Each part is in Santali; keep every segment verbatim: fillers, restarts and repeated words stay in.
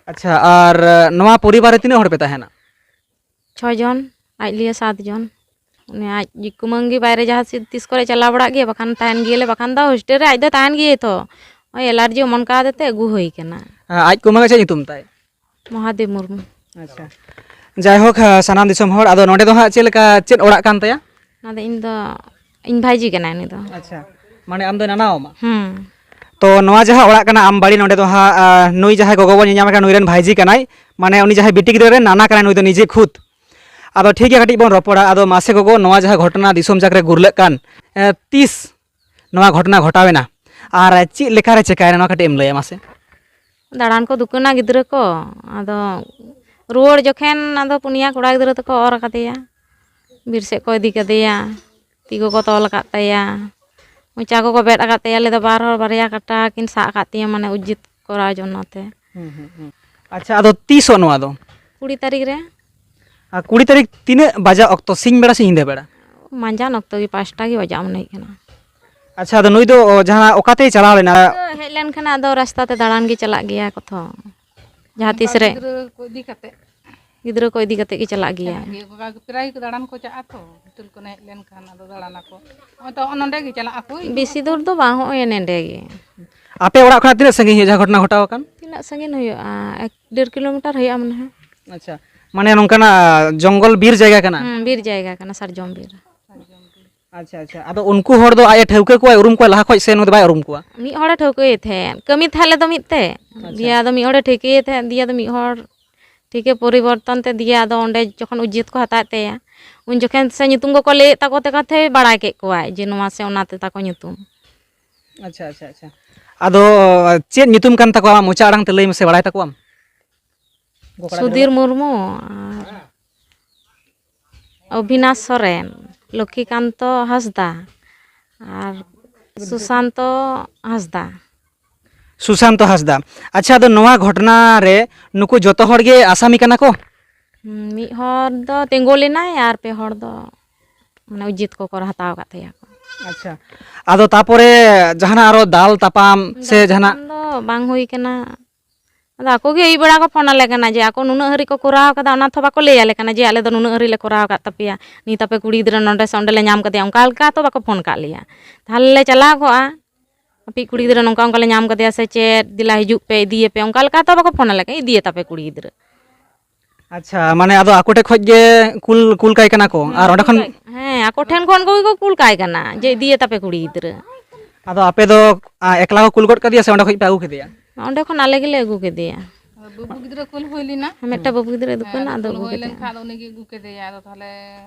ᱟᱪᱪᱷᱟ, ᱟᱨ ᱱᱚᱣᱟ ᱯᱚᱨᱤᱵᱟᱨ ᱨᱮ ᱛᱤᱱᱟᱹᱜ ᱦᱚᱲ ᱯᱮ ᱛᱟᱦᱮᱱᱟ? ᱪᱷᱚ ᱡᱚᱱ, ᱟᱡ ᱞᱤᱭᱮ ᱥᱟᱛ ᱡᱚᱱ᱾ ᱩᱱᱤ ᱟᱡ ᱠᱩᱢᱟᱹᱝ ᱜᱮ ᱵᱟᱭᱨᱮ ᱡᱟᱦᱟᱸ ᱥᱮᱫ ᱛᱤᱥ ᱠᱚᱨᱮ ᱪᱟᱞᱟᱣ ᱵᱟᱲᱟᱜ ᱜᱮᱭᱟ, ᱵᱟᱠᱷᱟᱱ ᱛᱟᱦᱮᱱ ᱜᱮᱭᱟᱞᱮ, ᱵᱟᱠᱷᱟᱱ ᱫᱚ ᱦᱳᱥᱴᱮᱞ ᱨᱮ ᱟᱡ ᱫᱚ ᱛᱟᱦᱮᱱ ᱜᱮᱭᱟᱭ ᱛᱚ᱾ ᱱᱚᱜᱼᱚᱭ ᱮᱞᱟᱨᱡᱤ ᱚᱢᱚᱱ ᱠᱟᱣᱫᱮ ᱛᱮ ᱟᱹᱜᱩ ᱦᱩᱭ ᱠᱟᱱᱟ᱾ ᱦᱮᱸ, ᱟᱡ ᱠᱩᱢᱟᱹᱝ ᱟᱜ ᱪᱮᱫ ᱧᱩᱛᱩᱢ ᱛᱟᱭ? ᱢᱚᱦᱟᱫᱮᱵ ᱢᱩᱨᱢᱩ᱾ ᱟᱪᱪᱷᱟ, ᱡᱟᱭᱦᱳᱠ, ᱦᱮᱸ, ᱥᱟᱱᱟᱢ ᱫᱤᱥᱚᱢ ᱦᱚᱲ, ᱟᱫᱚ ᱱᱚᱸᱰᱮ ᱫᱚ ᱦᱟᱸᱜ ᱪᱮᱫ ᱞᱮᱠᱟ, ᱪᱮᱫ ᱚᱲᱟᱜ ᱠᱟᱱ ᱛᱟᱭᱟ? ᱚᱱᱟ ᱫᱚ ᱤᱧ ᱫᱚ, ᱤᱧ ᱵᱷᱟᱭᱡᱤ ᱠᱟᱱᱟᱭ ᱩᱱᱤ ᱫᱚ᱾ ᱟᱪᱪᱷᱟ, ᱢᱟᱱᱮ ᱟᱢ ᱫᱚ ᱱᱟᱱᱟ ᱟᱢᱟ? ᱦᱩᱸ᱾ ᱛᱚ ᱱᱚᱣᱟ ᱡᱟᱦᱟᱸ ᱚᱲᱟᱜ ᱠᱟᱱᱟ ᱟᱢ ᱵᱟᱲᱤ, ᱱᱚᱸᱰᱮ ᱫᱚ ᱦᱟᱸᱜ, ᱟ, ᱱᱩᱭ ᱡᱟᱦᱟᱸᱭ ᱜᱚᱜᱚ ᱵᱚᱱ ᱧᱮᱧᱟᱢ ᱠᱟᱱᱟ, ᱱᱩᱭ ᱨᱮᱱ ᱵᱷᱟᱭᱡᱤ ᱠᱟᱱᱟᱭ, ᱢᱟᱱᱮ ᱩᱱᱤ ᱡᱟᱦᱟᱸᱭ ᱵᱤᱴᱤ ᱜᱤᱫᱽᱨᱟᱹ ᱨᱮᱱ ᱱᱟᱱᱟ ᱠᱟᱱᱟᱭ ᱱᱩᱭ ᱫᱚ ᱱᱤᱡᱮ ᱠᱷᱩᱫ᱾ ᱟᱫᱚ ᱴᱷᱤᱠ ᱜᱮᱭᱟ, ᱠᱟᱹᱴᱤᱡ ᱵᱚᱱ ᱨᱚᱯᱚᱲᱟ᱾ ᱟᱫᱚ ᱢᱟᱥᱮ ᱜᱚᱜᱚ, ᱱᱚᱣᱟ ᱡᱟᱦᱟᱸ ᱜᱷᱚᱴᱚᱱᱟ ᱫᱤᱥᱚᱢ ᱡᱟᱠ ᱨᱮ ᱜᱩᱨᱞᱟᱹᱜ ᱠᱟᱱ, ᱮ, ᱛᱤᱥ ᱱᱚᱣᱟ ᱜᱷᱚᱴᱚᱱᱟ ᱜᱷᱚᱴᱟᱣᱮᱱᱟ ᱟᱨ ᱪᱮᱫ ᱞᱮᱠᱟᱨᱮ ᱪᱮᱠᱟᱭᱮᱱᱟ, ᱱᱚᱣᱟ ᱠᱟᱹᱴᱤᱡ ᱮᱢ ᱞᱟᱹᱭᱟ ᱢᱟᱥᱮ? ᱫᱟᱬᱟᱱ ᱠᱚ ᱫᱩᱠᱟᱹᱱᱟ ᱜᱤᱫᱽᱨᱟᱹ ᱠᱚ, ᱟᱫᱚ ᱨᱩᱣᱟᱹᱲ ᱡᱚᱠᱷᱮᱱ ᱟᱫᱚ ᱯᱩᱱᱭᱟ ᱠᱚᱲᱟ ᱜᱤᱫᱽᱨᱟᱹ ᱛᱮᱠᱚ ᱚᱨ ᱟᱠᱟᱫᱮᱭᱟ, ᱵᱤᱨ ᱥᱮᱫ ᱠᱚ ᱤᱫᱤ ᱠᱟᱫᱮᱭᱟ, ᱛᱤ ᱠᱚᱠᱚ ᱛᱚᱞ ᱟᱠᱟᱫ ᱛᱟᱭᱟ, ᱢᱚᱪᱟ ᱠᱚᱠᱚ ᱵᱮᱫ ᱟᱠᱟᱫ ᱛᱟᱭᱟ, ᱞᱟᱹᱭ ᱫᱚ ᱵᱟᱨ ᱦᱚᱲ ᱵᱟᱨᱭᱟ ᱠᱟᱴᱟ ᱠᱤᱱ ᱥᱟᱵ ᱟᱠᱟᱫ ᱛᱤᱧᱟᱹ, ᱢᱟᱱᱮ ᱩᱡᱤᱛ ᱠᱚᱨᱟᱣ ᱡᱚᱱᱱᱚ ᱛᱮ᱾ ᱦᱩᱸ, ᱦᱩᱸ, ᱦᱩᱸ᱾ ᱟᱪᱪᱷᱟ, ᱟᱫᱚ ᱛᱤᱥᱚᱜ ᱱᱚᱣᱟ ᱫᱚ? ᱠᱩᱲᱤ ᱛᱟᱹᱨᱤᱠᱷ ᱨᱮ᱾ ᱟᱨ ᱠᱩᱲᱤ ᱛᱟᱹᱨᱤᱠᱷ ᱛᱤᱱᱟᱹᱜ ᱵᱟᱡᱟᱜ ᱚᱠᱛᱚ, ᱥᱤᱧ ᱵᱮᱲᱟ ᱥᱮ ᱧᱤᱫᱟᱹ ᱵᱮᱲᱟ? ᱢᱟᱸᱡᱟᱱ ᱚᱠᱛᱚ ᱜᱮ, ᱯᱟᱸᱪᱴᱟ ᱜᱮ ᱵᱟᱡᱟᱜ ᱢᱚᱱᱮ ᱦᱩᱭᱩᱜ ᱠᱟᱱᱟ᱾ ᱟᱪᱪᱷᱟ, ᱟᱫᱚ ᱱᱩᱭ ᱫᱚ ᱡᱟᱦᱟᱸ ᱚᱠᱟᱛᱮᱭ ᱪᱟᱞᱟᱣ ᱞᱮᱱᱟ? ᱦᱮᱡ ᱞᱮᱱᱠᱷᱟᱱ ᱟᱫᱚ ᱨᱟᱥᱛᱟ ᱛᱮ ᱫᱟᱬᱟᱱ ᱜᱮ ᱪᱟᱞᱟᱜ ᱜᱮᱭᱟ ᱠᱚᱛᱷᱚ, ᱡᱟᱦᱟᱸ ᱛᱤᱥ ᱨᱮ᱾ ᱜᱤᱫᱽᱨᱟᱹ ᱠᱚ ᱤᱫᱤ ᱠᱟᱛᱮ᱾ ᱜᱤᱫᱽᱨᱟᱹ ᱠᱚ ᱤᱫᱤ ᱠᱟᱛᱮ ᱜᱮ ᱪᱟᱞᱟᱜ ᱜᱮᱭᱟ᱾ ᱪᱟᱞᱟᱜ ᱜᱮᱭᱟ ᱠᱚ, ᱯᱨᱟᱭ ᱠᱚ ᱫᱟᱬᱟᱱ ᱠᱚ ᱪᱟᱜᱼᱟ ᱛᱚ, ᱵᱤᱴᱚᱞ ᱠᱚ ᱦᱮᱡ ᱞᱮᱱᱠᱷᱟᱱ ᱟᱫᱚ ᱫᱟᱬᱟᱱᱟᱠᱚ᱾ ᱱᱚᱜᱼᱚᱭ ᱛᱚ ᱱᱚᱸᱰᱮ ᱜᱮ ᱪᱟᱞᱟᱜ ᱟᱠᱚ, ᱦᱤᱡᱩᱜ ᱵᱮᱥᱤ ᱟᱠᱚ᱾ ᱫᱩᱨ ᱫᱚ ᱵᱟᱝ, ᱦᱚᱸᱜᱼᱚᱭ ᱱᱮᱸᱰᱮ ᱜᱮ᱾ ᱟᱯᱮ ᱚᱲᱟᱜ ᱠᱷᱚᱱᱟᱜ ᱛᱤᱱᱟᱹᱜ ᱥᱟᱺᱜᱤᱧ ᱦᱩᱭᱩᱜᱼᱟ ᱡᱟᱦᱟᱸ ᱜᱷᱚᱴᱚᱱᱟ ᱜᱷᱚᱴᱟᱣ ᱟᱠᱟᱱ? ᱛᱤᱱᱟᱹᱜ ᱥᱟᱺᱜᱤᱧ ᱦᱩᱭᱩᱜᱼᱟ? ᱮᱠ ᱰᱮᱲ ᱠᱤᱞᱳᱢᱤᱴᱟᱨ ᱦᱩᱭᱩᱜᱼᱟ ᱢᱚᱱᱮ ᱦᱚᱭ᱾ ᱟᱪᱪᱷᱟ, ᱢᱟᱱᱮ ᱱᱚᱝᱠᱟᱱᱟᱜ ᱡᱚᱝᱜᱚᱞ ᱵᱤᱨ ᱡᱟᱭᱜᱟ ᱠᱟᱱᱟ? ᱦᱩᱸ, ᱵᱤᱨ ᱡᱟᱭᱜᱟ ᱠᱟᱱᱟ, ᱥᱟᱨᱡᱚᱢ ᱵᱤᱨ᱾ ᱟᱪᱪᱷᱟ, ᱟᱪᱪᱷᱟ, ᱟᱫᱚ ᱩᱱᱠᱩ ᱦᱚᱲ ᱫᱚ ᱟᱡ ᱮ ᱴᱷᱟᱹᱣᱠᱟᱹ ᱠᱚᱣᱟᱭ, ᱩᱨᱩᱢ ᱠᱚᱣᱟᱭ ᱞᱟᱦᱟ ᱠᱷᱚᱡ, ᱥᱮ ᱱᱩᱭ ᱫᱚ ᱵᱟᱭ ᱩᱨᱩᱢ ᱠᱚᱣᱟ? ᱢᱤᱫ ᱦᱚᱲᱮ ᱴᱷᱟᱹᱣᱠᱟᱹᱭᱮ ᱛᱟᱦᱮᱸᱫ, ᱠᱟᱹᱢᱤ ᱛᱟᱦᱮᱸᱫ ᱞᱮ ᱫᱚ ᱢᱤᱫ ᱛᱮ᱾ ᱟᱪᱪᱷᱟ᱾ ᱫᱤᱭᱮ ᱟᱫᱚ ᱢᱤᱫ ᱦᱚᱲᱮ ᱴᱷᱟᱹᱣᱠᱟᱹᱭᱮ ᱛᱟᱦᱮᱸᱫ, ᱫᱤᱭᱮ ᱟᱫᱚ ᱢᱤᱫ ᱦᱚᱲ ᱴᱷᱤᱠᱮ ᱯᱚᱨᱤᱵᱚᱨᱛᱚᱱ ᱛᱮ, ᱫᱤᱭᱮ ᱟᱫᱚ ᱚᱸᱰᱮ ᱡᱚᱠᱷᱚᱱ ᱩᱡᱤᱛ ᱠᱚ ᱦᱟᱛᱟᱣᱮᱫ ᱛᱟᱭᱟ, ᱩᱱ ᱡᱚᱠᱷᱚᱱ ᱥᱮ ᱧᱩᱛᱩᱢ ᱠᱚᱠᱚ ᱞᱟᱹᱭᱮᱫ ᱛᱟᱠᱚ ᱛᱮ ᱠᱟᱛᱮ ᱵᱟᱲᱟᱭ ᱠᱮᱫ ᱠᱚᱣᱟᱭ ᱡᱮ ᱱᱚᱣᱟ ᱥᱮ ᱚᱱᱟ ᱛᱮ ᱛᱟᱠᱚ ᱧᱩᱛᱩᱢ᱾ ᱟᱪᱪᱷᱟ, ᱟᱪᱪᱷᱟ, ᱟᱪᱪᱷᱟ᱾ ᱟᱫᱚ ᱪᱮᱫ ᱧᱩᱛᱩᱢ ᱠᱟᱱ ᱛᱟᱠᱚᱣᱟ? ᱟᱢᱟᱜ ᱢᱚᱪᱟ ᱟᱲᱟᱝ ᱛᱮ ᱞᱟᱹᱭ ᱢᱮᱥᱮ, ᱵᱟᱲᱟᱭ ᱛᱟᱠᱚᱣᱟᱢ? ᱩᱱᱠᱩ ᱠᱚᱲᱟ ᱜᱤᱫᱽᱨᱟᱹ ᱥᱩᱫᱷᱤᱨ ᱫᱚ? ᱢᱩᱨᱢᱩ ᱟᱨ ᱚᱵᱷᱤᱱᱟᱥ ᱥᱚᱨᱮᱱ, ᱞᱚᱠᱠᱷᱤᱠᱟᱱᱛᱚ ᱦᱟᱸᱥᱫᱟ ᱟᱨ ᱥᱩᱥᱟᱱᱛᱚ ᱦᱟᱸᱥᱫᱟ᱾ ᱥᱩᱥᱟᱱᱛᱚ ᱦᱟᱸᱥᱫᱟ᱾ ᱟᱪᱪᱷᱟ, ᱟᱫᱚ ᱱᱚᱣᱟ ᱜᱷᱚᱴᱚᱱᱟ ᱨᱮ ᱱᱩᱠᱩ ᱡᱚᱛᱚ ᱦᱚᱲ ᱜᱮ ᱟᱥᱟᱢᱤ ᱠᱟᱱᱟ ᱠᱚ? ᱦᱩᱸ, ᱢᱤᱫ ᱦᱚᱲ ᱫᱚ ᱛᱤᱸᱜᱩ ᱞᱮᱱᱟᱭ ᱟᱨ ᱯᱮ ᱦᱚᱲ ᱫᱚ ᱢᱟᱱᱮ ᱩᱡᱤᱛ ᱠᱚᱠᱚ ᱦᱟᱛᱟᱣ ᱟᱠᱟᱫ ᱛᱟᱭᱟ ᱠᱚ᱾ ᱟᱪᱪᱷᱟ, ᱟᱫᱚ ᱛᱟᱯᱚᱨᱮ ᱡᱟᱦᱟᱱᱟᱜ ᱟᱨᱚ ᱫᱟᱞ ᱛᱟᱯᱟᱢ ᱥᱮ ᱫᱟᱞ ᱡᱟᱦᱟᱱᱟᱜ? ᱛᱟᱯᱟᱢ ᱫᱚ ᱵᱟᱝ ᱦᱩᱭ ᱠᱟᱱᱟ᱾ ᱟᱫᱚ ᱟᱠᱚ ᱜᱮ ᱟᱹᱭᱩᱵ ᱵᱮᱲᱟ ᱠᱚ ᱯᱷᱳᱱ ᱟᱞᱮ ᱠᱟᱱᱟ ᱡᱮ ᱟᱠᱚ ᱱᱩᱱᱟᱹᱜ ᱦᱟᱹᱨᱤᱡ ᱠᱚ ᱠᱚᱨᱟᱣ ᱠᱟᱫᱟ, ᱚᱱᱟ ᱛᱚ ᱵᱟᱠᱚ ᱞᱟᱹᱭ ᱟᱞᱮ ᱠᱟᱱᱟ ᱡᱮ ᱟᱞᱮ ᱫᱚ ᱱᱩᱱᱟᱹᱜ ᱦᱟᱹᱨᱤᱡ ᱞᱮ ᱠᱚᱨᱟᱣ ᱟᱠᱟᱫ ᱛᱟᱯᱮᱭᱟ, ᱱᱤᱛ ᱟᱯᱮ ᱠᱩᱲᱤ ᱜᱤᱫᱽᱨᱟᱹ ᱱᱚᱰᱮ ᱥᱮ ᱚᱸᱰᱮ ᱞᱮ ᱧᱟᱢ ᱠᱟᱫᱮᱭᱟ, ᱚᱱᱠᱟ ᱞᱮᱠᱟ ᱛᱚ ᱵᱟᱠᱚ ᱯᱷᱳᱱ ᱠᱟᱜ ᱞᱮᱭᱟ᱾ ᱛᱟᱦᱚᱞᱮ ᱞᱮ ᱪᱟᱞᱟᱣ ᱠᱚᱜᱼᱟ, ᱟᱯᱮᱭᱤᱡ ᱠᱩᱲᱤ ᱜᱤᱫᱽᱨᱟᱹ ᱱᱚᱝᱠᱟ ᱚᱱᱠᱟ ᱞᱮ ᱧᱟᱢ ᱠᱟᱫᱮᱭᱟ ᱥᱮ ᱪᱮᱫ, ᱫᱮᱞᱟ ᱦᱤᱡᱩᱜ ᱯᱮ, ᱤᱫᱤᱭᱮᱯᱮ, ᱚᱱᱠᱟ ᱞᱮᱠᱟ ᱛᱚ ᱵᱟᱠᱚ ᱯᱷᱳᱱ ᱟᱞᱮ ᱠᱟᱱᱟ, ᱤᱫᱤᱭᱮ ᱛᱟᱯᱮ ᱠᱩᱲᱤ ᱜᱤᱫᱽᱨᱟᱹ᱾ ᱟᱪᱪᱷᱟ, ᱢᱟᱱᱮ ᱟᱫᱚ ᱟᱠᱚ ᱴᱷᱮᱡ ᱠᱷᱚᱡ ᱜᱮ ᱠᱩᱞ, ᱠᱩᱞ ᱠᱟᱭ ᱠᱟᱱᱟ ᱠᱚ, ᱟᱨ ᱚᱸᱰᱮ ᱠᱷᱚᱱ? ᱦᱮᱸ, ᱟᱠᱚ ᱴᱷᱮᱱ ᱠᱷᱚᱱ ᱠᱚ ᱜᱮ ᱠᱚ ᱠᱩᱞ ᱠᱟᱭ ᱠᱟᱱᱟ ᱡᱮ ᱤᱫᱤᱭᱮ ᱛᱟᱯᱮ ᱠᱩᱲᱤ ᱜᱤᱫᱽᱨᱟᱹ᱾ ᱟᱫᱚ ᱟᱯᱮ ᱫᱚ, ᱟ, ᱮᱠᱞᱟ ᱠᱚ ᱠᱩᱞ ᱜᱚᱫ ᱠᱟᱫᱮᱭᱟ ᱥᱮ ᱚᱸᱰᱮ ᱠᱷᱚᱡ ᱯᱮ ᱟᱹᱜᱩ ᱠᱮᱫᱮᱭᱟ? ᱚᱸᱰᱮ ᱠᱷᱚᱱ ᱟᱞᱮ ᱜᱮᱞᱮ ᱟᱹᱜᱩ ᱠᱮᱫᱮᱭᱟ᱾ ᱟᱫᱚ ᱵᱟᱹᱵᱩ ᱜᱤᱫᱽᱨᱟᱹ ᱠᱩᱞ ᱦᱩᱭ ᱞᱮᱱᱟ᱾ ᱦᱮᱸ, ᱢᱤᱫᱴᱟᱝ ᱵᱟᱹᱵᱩ ᱜᱤᱫᱽᱨᱟᱹ ᱟᱹᱜᱩ ᱦᱮᱸ, ᱠᱟᱱᱟ, ᱟᱫᱚ ᱠᱩᱞ ᱟᱹᱜᱩ ᱦᱩᱭ ᱠᱟᱛᱮ ᱞᱮᱱ ᱠᱷᱟᱱ ᱟᱫᱚ ᱩᱱᱤ ᱜᱮ ᱟᱹᱜᱩ ᱠᱮᱫᱮᱭᱟ᱾ ᱟᱫᱚ ᱛᱟᱦᱞᱮ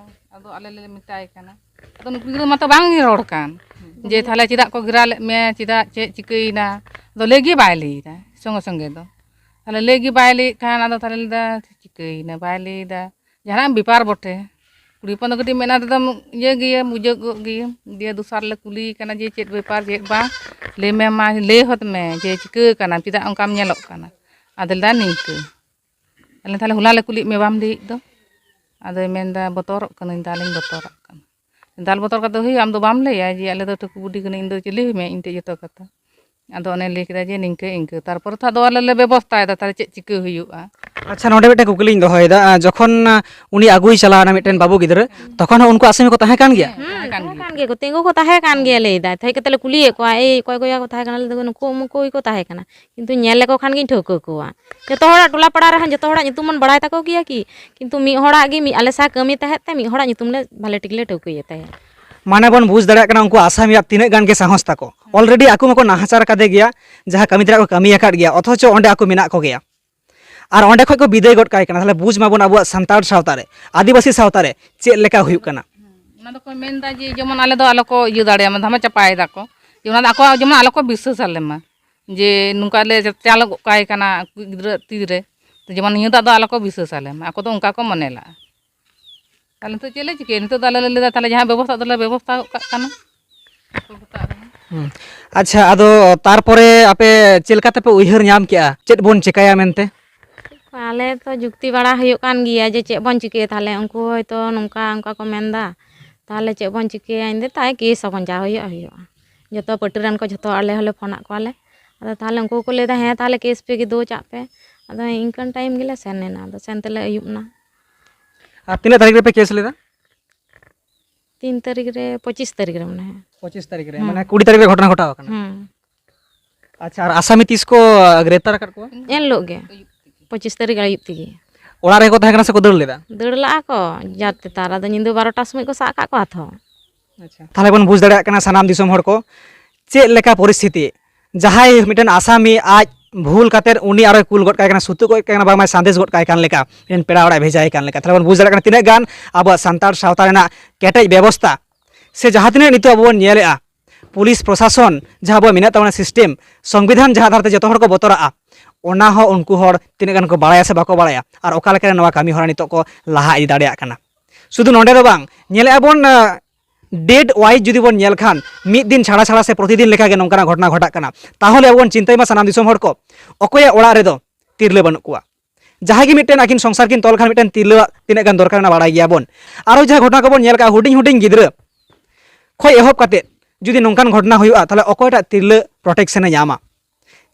ᱟᱫᱚ ᱟᱞᱮ ᱞᱮ ᱢᱮᱛᱟᱭ ᱠᱟᱱᱟ᱾ ᱟᱫᱚ ᱩᱱᱤ ᱠᱩᱲᱤ ᱜᱤᱫᱽᱨᱟᱹ ᱢᱟᱛᱚ ᱵᱟᱝ ᱨᱚᱲ ᱠᱟᱱ, ᱡᱮ ᱛᱟᱦᱞᱮ ᱪᱮᱫᱟᱜ ᱠᱚ ᱜᱷᱮᱨᱟᱣ ᱞᱮᱫ ᱢᱮᱭᱟ, ᱪᱮᱫᱟᱜ, ᱪᱮᱫ ᱪᱤᱠᱟᱹᱭᱮᱱᱟ? ᱟᱫᱚ ᱞᱟᱹᱭ ᱜᱮ ᱵᱟᱭ ᱞᱟᱹᱭᱫᱟ ᱥᱚᱸᱜᱮ ᱥᱚᱸᱜᱮ ᱫᱚ᱾ ᱛᱟᱦᱞᱮ ᱞᱟᱹᱭ ᱜᱮ ᱵᱟᱭ ᱞᱟᱹᱭᱮᱫ ᱠᱷᱟᱱ ᱟᱫᱚ ᱛᱟᱦᱞᱮ ᱞᱟᱹᱭᱫᱟ, ᱪᱤᱠᱟᱹᱭᱮᱱᱟ ᱵᱟᱭ ᱞᱟᱹᱭᱫᱟ, ᱡᱟᱦᱟᱱᱟᱜ ᱵᱮᱯᱟᱨ ᱵᱚᱴᱷᱮ᱾ ᱠᱩᱲᱤ ᱦᱚᱯᱚᱱ ᱫᱚ ᱠᱟᱹᱴᱤᱡ ᱢᱮᱫ ᱫᱚᱢ ᱤᱭᱟᱹ ᱜᱮᱭᱟ, ᱵᱩᱡᱷᱟᱹᱜ ᱜᱚᱜ ᱜᱮᱭᱟ᱾ ᱫᱤᱭᱮ ᱫᱚᱥᱟᱨ ᱞᱮ ᱠᱩᱞᱤᱭᱮ ᱠᱟᱱᱟ ᱡᱮ, "ᱪᱮᱫ ᱵᱮᱯᱟᱨ, ᱪᱮᱫ ᱵᱟᱝ? ᱞᱟᱹᱭ ᱢᱮ ᱢᱟ, ᱞᱟᱹᱭ ᱦᱚᱫ ᱢᱮ ᱡᱮ ᱪᱤᱠᱟᱹ ᱠᱟᱱᱟ, ᱪᱮᱫᱟᱜ ᱚᱱᱠᱟᱢ ᱧᱮᱞᱚᱜ ᱠᱟᱱᱟ?" ᱟᱫᱚ ᱞᱟᱹᱭᱫᱟ, "ᱱᱤᱝᱠᱟᱹ᱾" ᱟᱞᱮ, "ᱛᱟᱦᱞᱮ ᱦᱚᱞᱟ ᱞᱮ ᱠᱩᱞᱤᱭᱮᱫ ᱢᱮᱭᱟ, ᱵᱟᱢ ᱞᱟᱹᱭᱮᱫ ᱫᱚ?" ᱟᱫᱚᱭ ᱢᱮᱱᱫᱟ, "ᱵᱚᱛᱚᱨᱚᱜ ᱠᱟᱹᱱᱟᱹᱧ, ᱫᱟᱞᱤᱧ ᱵᱚᱛᱚᱨᱚᱜ ᱠᱟᱱᱟ᱾" ᱫᱟᱞ ᱵᱚᱛᱚᱨ ᱠᱟᱛᱮ ᱦᱩᱭᱩᱜᱼᱟ? ᱟᱢ ᱫᱚ ᱵᱟᱢ ᱞᱟᱹᱭᱟ ᱡᱮ, "ᱟᱞᱮ ᱫᱚ ᱴᱷᱟᱹᱠᱩ ᱵᱩᱰᱷᱤ ᱠᱟᱹᱱᱟᱹᱧ, ᱤᱧ ᱫᱚ ᱪᱤᱞᱤ ᱦᱩᱭ ᱢᱮ ᱤᱧ ᱴᱷᱮᱡ ᱡᱚᱛᱚ ᱠᱟᱛᱷᱟ?" ᱟᱫᱚ ᱚᱱᱮ ᱞᱟᱹᱭ ᱠᱮᱫᱟ ᱡᱮ, "ᱱᱤᱝᱠᱟᱹ ᱤᱝᱠᱟᱹ᱾" ᱛᱟᱨᱯᱚᱨᱮ ᱛᱚ ᱟᱫᱚ ᱟᱞᱮ ᱞᱮ ᱵᱮᱵᱚᱥᱛᱷᱟᱭᱮᱫᱟ, ᱛᱟᱦᱞᱮ ᱪᱮᱫ ᱪᱤᱠᱟᱹ ᱦᱩᱭᱩᱜᱼᱟ? ᱟᱪᱪᱷᱟ, ᱱᱚᱰᱮ ᱢᱤᱫᱴᱮᱱ ᱠᱩᱠᱞᱤᱧ ᱫᱚᱦᱚᱭᱮᱫᱟ᱾ ᱟᱸ, ᱡᱚᱠᱷᱚᱱ, ᱟᱸ, ᱩᱱᱤ ᱟᱹᱜᱩᱭ ᱪᱟᱞᱟᱣᱱᱟ ᱢᱤᱫᱴᱮᱱ ᱵᱟᱹᱵᱩ ᱜᱤᱫᱽᱨᱟᱹ, ᱛᱚᱠᱷᱚᱱ ᱦᱚᱸ ᱩᱱᱠᱩ ᱟᱥᱟᱢᱤ ᱠᱚ ᱛᱟᱦᱮᱸ ᱠᱟᱱ ᱜᱮᱭᱟ? ᱦᱮᱸ, ᱦᱩᱸ, ᱛᱟᱦᱮᱸ ᱠᱟᱱ ᱛᱟᱦᱮᱸ ᱜᱮᱭᱟ᱾ ᱠᱟᱱ ᱜᱮᱭᱟ ᱠᱚ, ᱛᱤᱸᱜᱩ ᱠᱚ ᱛᱟᱦᱮᱸ ᱠᱟᱱ ᱜᱮᱭᱟ᱾ ᱞᱟᱹᱭᱫᱟᱭ, ᱦᱮᱡ ᱠᱟᱛᱮ ᱞᱮ ᱠᱩᱞᱤᱭᱮᱫ ᱠᱚᱣᱟ, "ᱮᱭ ᱚᱠᱚᱭ ᱠᱚᱭᱟ ᱠᱚ ᱛᱟᱦᱮᱸ ᱠᱟᱱᱟ?" ᱞᱟᱹᱭ ᱫᱟᱠᱚ, "ᱱᱩᱠᱩ ᱩᱢᱩᱠ ᱠᱚᱜᱮ ᱠᱚ ᱛᱟᱦᱮᱸ ᱠᱟᱱᱟ, ᱠᱤᱱᱛᱩ ᱧᱮᱞ ᱞᱮᱠᱚ ᱠᱷᱟᱱ ᱜᱤᱧ ᱴᱷᱟᱹᱣᱠᱟᱹ ᱠᱚᱣᱟ᱾" ᱡᱚᱛᱚ ᱦᱚᱲᱟᱜ ᱴᱚᱞᱟ ᱯᱟᱲᱟ ᱨᱮᱦᱚᱸ ᱡᱚᱛᱚ ᱦᱚᱲᱟᱜ ᱧᱩᱛᱩᱢ ᱵᱚᱱ ᱵᱟᱲᱟᱭ ᱛᱟᱠᱚ ᱜᱮᱭᱟ ᱠᱤ? ᱠᱤᱱᱛᱩ ᱢᱤᱫ ᱦᱚᱲᱟᱜ ᱜᱮ, ᱢᱤᱫ ᱟᱞᱮ ᱥᱟᱶ ᱠᱟᱹᱢᱤ ᱛᱟᱦᱮᱸᱫ ᱛᱮ, ᱢᱤᱫ ᱦᱚᱲᱟᱜ ᱧᱩᱛᱩᱢ ᱞᱮ ᱵᱷᱟᱞᱮ ᱴᱷᱤᱠ ᱞᱮ ᱴᱷᱟᱹᱣᱠᱟᱹᱭᱮ ᱛᱟᱦᱮᱸᱫ᱾ ᱢᱟᱱᱮ ᱵᱚᱱ ᱵᱩᱡᱽ ᱫᱟᱲᱮᱭᱟᱜ ᱠᱟᱱᱟ ᱩᱱᱠᱩ ᱟᱥᱟᱢᱤᱭᱟᱜ ᱛᱤᱱᱟᱹᱜ ᱜᱟᱱ ᱜᱮ ᱥᱟᱦᱚᱥ ᱛᱟᱠᱚ᱾ Already ᱟᱠᱚ ᱢᱟᱠᱚ ᱱᱟᱦᱟᱪᱟᱨ ᱠᱟᱫᱮ ᱜᱮᱭᱟ, ᱡᱟᱦᱟᱸ ᱠᱟᱹᱢᱤ ᱛᱮᱱᱟᱜ ᱠᱚ ᱠᱟᱹᱢᱤ ᱟᱠᱟᱫ ᱜᱮᱭᱟ, ᱚᱛᱷᱚᱪᱚ ᱚᱸᱰᱮ ᱟᱠᱚ ᱢᱮᱱᱟᱜ ᱠᱚᱜᱮᱭᱟ᱾ ᱟᱨ ᱚᱸᱰᱮ ᱠᱷᱚᱡ ᱠᱚ ᱵᱤᱫᱟᱹᱭ ᱜᱚᱫ ᱠᱟᱭ ᱠᱟᱱᱟ᱾ ᱛᱟᱦᱞᱮ ᱵᱩᱡᱽ ᱢᱟᱵᱚᱱ ᱟᱵᱚᱣᱟᱜ ᱥᱟᱱᱛᱟᱲ ᱥᱟᱶᱛᱟ ᱨᱮ, ᱟᱹᱫᱤᱵᱟᱹᱥᱤ ᱥᱟᱶᱛᱟ ᱨᱮ ᱪᱮᱫ ᱞᱮᱠᱟ ᱦᱩᱭᱩᱜ ᱠᱟᱱᱟ? ᱚᱱᱟ ᱫᱚᱠᱚ ᱢᱮᱱᱫᱟ ᱡᱮ ᱡᱮᱢᱚᱱ ᱟᱞᱮ ᱫᱚ ᱟᱞᱚ ᱠᱚ ᱤᱭᱟᱹ ᱫᱟᱲᱮᱭᱟᱢᱟ, ᱫᱷᱟᱢᱟ ᱪᱟᱯᱟᱭ ᱫᱟᱠᱚ, ᱡᱮ ᱚᱱᱟ ᱫᱚ ᱟᱠᱚᱣᱟᱜ ᱡᱮᱢᱚᱱ ᱟᱞᱚ ᱠᱚ ᱵᱤᱥᱥᱟᱹᱥ ᱟᱞᱮ ᱢᱟ, ᱡᱮ ᱱᱚᱝᱠᱟ ᱞᱮ ᱪᱟᱞ ᱜᱚᱫ ᱠᱟᱭ ᱠᱟᱱᱟ ᱜᱤᱫᱽᱨᱟᱹ ᱛᱤ ᱨᱮ, ᱡᱮᱢᱚᱱ ᱱᱤᱭᱟᱹ ᱫᱚ ᱟᱫᱚ ᱟᱞᱚ ᱠᱚ ᱵᱤᱥᱥᱟᱹᱥ ᱟᱞᱮ ᱢᱟ, ᱟᱠᱚ ᱫᱚ ᱚᱱᱠᱟ ᱠᱚ ᱢᱚᱱᱮ ᱞᱟᱜᱼᱟ᱾ ᱛᱟᱦᱞᱮ ᱱᱤᱛᱚᱜ ᱪᱮᱫ ᱞᱮ ᱪᱤᱠᱟᱹᱭᱟ? ᱱᱤᱛᱚᱜ ᱫᱚ ᱟᱞᱮ ᱞᱮ ᱞᱟᱹᱭᱫᱟ, ᱛᱟᱦᱞᱮ ᱡᱟᱦᱟᱸ ᱵᱮᱵᱚᱥᱛᱷᱟ ᱫᱚᱞᱮ ᱵᱮᱵᱚᱥᱛᱷᱟ ᱜᱚᱫ ᱠᱟᱜ ᱠᱟᱱᱟ᱾ ᱦᱩᱸ᱾ ᱟᱪᱪᱷᱟ, ᱟᱫᱚ ᱛᱟᱨᱯᱚᱨᱮ ᱟᱯᱮ ᱪᱮᱫ ᱞᱮᱠᱟ ᱛᱮᱯᱮ ᱩᱭᱦᱟᱹᱨ ᱧᱟᱢ ᱠᱮᱜᱼᱟ ᱪᱮᱫ ᱵᱚᱱ ᱪᱮᱠᱟᱭᱟ ᱢᱮᱱᱛᱮ? ᱟᱞᱮ ᱛᱚ ᱡᱩᱠᱛᱤ ᱵᱟᱲᱟ ᱦᱩᱭᱩᱜ ᱠᱟᱱ ᱜᱮᱭᱟ ᱡᱮ ᱪᱮᱫ ᱵᱚᱱ ᱪᱤᱠᱟᱹᱭᱟ, ᱛᱟᱦᱞᱮ ᱩᱱᱠᱩ ᱦᱚᱭᱛᱳ ᱱᱚᱝᱠᱟ ᱚᱱᱠᱟ ᱠᱚ ᱢᱮᱱᱫᱟ, ᱛᱟᱦᱞᱮ ᱪᱮᱫ ᱵᱚᱱ ᱪᱤᱠᱟᱹᱭᱟ? ᱤᱧ ᱫᱚ ᱛᱟᱭ ᱠᱮᱥ ᱟᱵᱚᱱ, ᱡᱟ ᱦᱩᱭᱩᱜᱼᱟ ᱦᱩᱭᱩᱜᱼᱟ᱾ ᱡᱚᱛᱚ ᱯᱟᱹᱴᱤ ᱨᱮᱱ ᱠᱚ ᱡᱷᱚᱛᱚ ᱟᱞᱮ ᱦᱚᱸᱞᱮ ᱯᱷᱳᱱᱟᱫ ᱠᱚᱣᱟᱞᱮ, ᱟᱫᱚ ᱛᱟᱦᱚᱞᱮ ᱩᱱᱠᱩ ᱠᱚ ᱞᱟᱹᱭᱫᱟ, "ᱦᱮᱸ, ᱛᱟᱦᱚᱞᱮ ᱠᱮᱥ ᱯᱮ ᱜᱤᱫᱩ, ᱪᱟᱜ ᱯᱮ᱾" ᱟᱫᱚ ᱤᱱᱠᱟᱹᱱ ᱴᱟᱭᱤᱢ ᱜᱮᱞᱮ ᱥᱮᱱ ᱮᱱᱟ, ᱟᱫᱚ ᱥᱮᱱ ᱛᱮᱞᱮ ᱟᱹᱭᱩᱵ ᱮᱱᱟ᱾ ᱟᱨ ᱛᱤᱱᱟᱹᱜ ᱛᱟᱹᱨᱤᱠᱷ ᱨᱮᱯᱮ ᱠᱮᱥ ᱞᱮᱫᱟ? ᱛᱤᱱ ᱛᱟᱹᱨᱤᱠᱷ ᱨᱮ, ᱯᱚᱸᱪᱤᱥ ᱛᱟᱹᱨᱤᱠᱷ ᱨᱮ ᱢᱚᱱᱮ ᱦᱚᱭ᱾ ᱯᱚᱸᱪᱤᱥ ᱛᱟᱹᱨᱤᱠᱷ ᱨᱮ, ᱦᱩᱸ᱾ ᱢᱟᱱᱮ ᱠᱩᱲᱤ ᱛᱟᱹᱨᱤᱠᱷ ᱨᱮ ᱜᱷᱚᱴᱚᱱᱟ ᱜᱷᱚᱴᱟᱣ ᱟᱠᱟᱱᱟ᱾ ᱦᱩᱸ᱾ ᱟᱪᱪᱷᱟ, ᱟᱨ ᱟᱥᱟᱢᱤ ᱛᱤᱥ ᱠᱚ ᱜᱨᱮᱯᱛᱟᱨ ᱟᱠᱟᱫ ᱠᱚᱣᱟ? ᱮᱱ ᱦᱤᱞᱳᱜ ᱜᱮ, ᱯᱚᱸᱪᱤᱥ ᱛᱟᱹᱨᱤᱠᱷ ᱟᱹᱭᱩᱵ ᱛᱮᱜᱮ᱾ ᱚᱲᱟᱜ ᱨᱮᱜᱮ ᱠᱚ ᱛᱟᱦᱮᱸ ᱠᱟᱱᱟ ᱥᱮᱠᱚ ᱫᱟᱹᱲ ᱞᱮᱫᱟ? ᱫᱟᱹᱲ ᱞᱟᱜᱼᱟ ᱠᱚ ᱡᱟᱨ ᱛᱮᱛᱟᱨ, ᱟᱫᱚ ᱧᱤᱫᱟᱹ ᱵᱟᱨᱚᱴᱟ ᱥᱚᱢᱚᱭ ᱠᱚ ᱥᱟᱵ ᱟᱠᱟᱫ ᱠᱚᱣᱟ ᱛᱷᱚ᱾ ᱟᱪᱪᱷᱟ, ᱛᱟᱦᱚᱞᱮ ᱵᱚᱱ ᱵᱩᱡᱽ ᱫᱟᱲᱮᱭᱟᱜ ᱠᱟᱱᱟ ᱥᱟᱱᱟᱢ ᱫᱤᱥᱚᱢ ᱦᱚᱲ ᱠᱚ ᱪᱮᱫ ᱞᱮᱠᱟ ᱯᱚᱨᱤᱥᱛᱷᱤᱛᱤ, ᱡᱟᱦᱟᱸᱭ ᱢᱤᱫᱴᱮᱱ ᱟᱥᱟᱢᱤ ᱟᱡ ᱵᱷᱩᱞ ᱠᱟᱛᱮᱫ ᱩᱱᱤ ᱟᱨᱚᱭ ᱠᱩᱞ ᱜᱚᱫ ᱠᱟᱭ ᱠᱟᱱᱟ, ᱥᱩᱛᱩᱜ ᱜᱚᱫ ᱠᱟᱭ ᱠᱟᱱᱟ, ᱵᱟᱝᱢᱟᱭ ᱥᱟᱸᱫᱮᱥ ᱜᱚᱫ ᱠᱟᱭ ᱠᱟᱱ ᱞᱮᱠᱟ, ᱢᱤᱫᱴᱮᱱ ᱯᱮᱲᱟ ᱚᱲᱟᱜ ᱮ ᱵᱷᱮᱡᱟᱭ ᱠᱟᱱ ᱞᱮᱠᱟ᱾ ᱛᱟᱦᱚᱞᱮ ᱵᱚᱱ ᱵᱩᱡᱽ ᱫᱟᱲᱮᱭᱟᱜ ᱠᱟᱱᱟ ᱛᱤᱱᱟᱹᱜ ᱜᱟᱱ ᱟᱵᱚᱣᱟᱜ ᱥᱟᱱᱛᱟᱲ ᱥᱟᱶᱛᱟ ᱨᱮᱱᱟᱜ ᱠᱮᱴᱮᱡ ᱵᱮᱵᱚᱥᱛᱟ ᱥᱮ ᱡᱟᱦᱟᱸ ᱛᱤᱱᱟᱹᱜ ᱱᱤᱛᱚᱜ ᱟᱵᱚ ᱵᱚᱱ ᱧᱮᱞᱮᱫᱼᱟ, ᱯᱩᱞᱤᱥ ᱯᱨᱚᱥᱟᱥᱚᱱ ᱡᱟᱦᱟᱸ ᱟᱵᱚᱣᱟᱜ ᱢᱮᱱᱟᱜ ᱛᱟᱵᱚᱱᱟ, ᱥᱤᱥᱴᱮᱢ, ᱥᱚᱝᱵᱤᱫᱷᱟᱱ ᱡᱟᱦᱟᱸ ᱟᱫᱷᱟᱨ ᱛᱮ ᱡᱚᱛᱚ ᱦᱚᱲ ᱠᱚ ᱵᱚᱛᱚᱨᱟᱜᱼᱟ, ᱚᱱᱟ ᱦᱚᱸ ᱩᱱᱠᱩ ᱦᱚᱲ ᱛᱤᱱᱟᱹᱜ ᱜᱟᱱ ᱠᱚ ᱵᱟᱲᱟᱭᱟ ᱥᱮ ᱵᱟᱠᱚ ᱵᱟᱲᱟᱭᱟ, ᱟᱨ ᱚᱠᱟ ᱞᱮᱠᱟᱨᱮ ᱱᱚᱣᱟ ᱠᱟᱹᱢᱤ ᱦᱚᱨᱟ ᱱᱤᱛᱚᱜ ᱠᱚ ᱞᱟᱦᱟ ᱤᱫᱤ ᱫᱟᱲᱮᱭᱟᱜ ᱠᱟᱱᱟ᱾ ᱥᱩᱫᱷᱩ ᱱᱚᱰᱮ ᱫᱚ ᱵᱟᱝ, ᱧᱮᱞᱮᱫᱼᱟ ᱵᱚᱱ, ᱟᱸ, ᱰᱮᱴ ᱣᱟᱭᱤᱡ ᱡᱩᱫᱤ ᱵᱚᱱ ᱧᱮᱞ ᱠᱷᱟᱱ, ᱢᱤᱫ ᱫᱤᱱ ᱪᱷᱟᱲᱟ ᱪᱷᱟᱲᱟ ᱥᱮ ᱯᱨᱚᱛᱤᱫᱤᱱ ᱞᱮᱠᱟᱜᱮ ᱱᱚᱝᱠᱟᱱᱟᱜ ᱜᱷᱚᱴᱚᱱᱟ ᱜᱷᱚᱴᱟᱜ ᱠᱟᱱᱟ᱾ ᱛᱟᱦᱚᱞᱮ ᱟᱵᱚ ᱵᱚᱱ ᱪᱤᱱᱛᱟᱹᱭ ᱢᱟ ᱥᱟᱱᱟᱢ ᱫᱤᱥᱚᱢ ᱦᱚᱲ ᱠᱚ, ᱚᱠᱚᱭᱟᱜ ᱚᱲᱟᱜ ᱨᱮᱫᱚ ᱛᱤᱨᱞᱟᱹ ᱵᱟᱹᱱᱩᱜ ᱠᱚᱣᱟ? ᱡᱟᱦᱟᱸᱭ ᱜᱮ ᱢᱤᱫᱴᱮᱱ ᱟᱹᱠᱤᱱ ᱥᱚᱝᱥᱟᱨ ᱠᱤᱱ ᱛᱚᱞ ᱠᱷᱟᱱ, ᱢᱤᱫᱴᱮᱱ ᱛᱤᱨᱞᱟᱹᱣᱟᱜ ᱛᱤᱱᱟᱹᱜ ᱜᱟᱱ ᱫᱚᱨᱠᱟᱨ ᱠᱟᱱᱟ ᱵᱟᱲᱟᱭ ᱜᱮᱭᱟᱵᱚᱱ᱾ ᱟᱨᱚ ᱡᱟᱦᱟᱸ ᱜᱷᱚᱴᱚᱱᱟ ᱠᱚᱵᱚᱱ ᱧᱮᱞ ᱠᱟᱜᱼᱟ, ᱦᱩᱰᱤᱧ ᱦᱩᱰᱤᱧ ᱜᱤᱫᱽᱨᱟᱹ ᱠᱷᱚᱱ ᱮᱦᱚᱵ ᱠᱟᱛᱮ ᱡᱩᱫᱤ ᱱᱚᱝᱠᱟᱱ ᱜᱷᱚᱴᱚᱱᱟ ᱦᱩᱭᱩᱜᱼᱟ, ᱛᱟᱦᱚᱞᱮ ᱚᱠᱚᱭᱴᱟᱜ ᱛᱤᱨᱞᱟᱹ ᱯᱨᱚᱴᱮᱠᱥᱚᱱᱮ ᱧᱟᱢᱟ?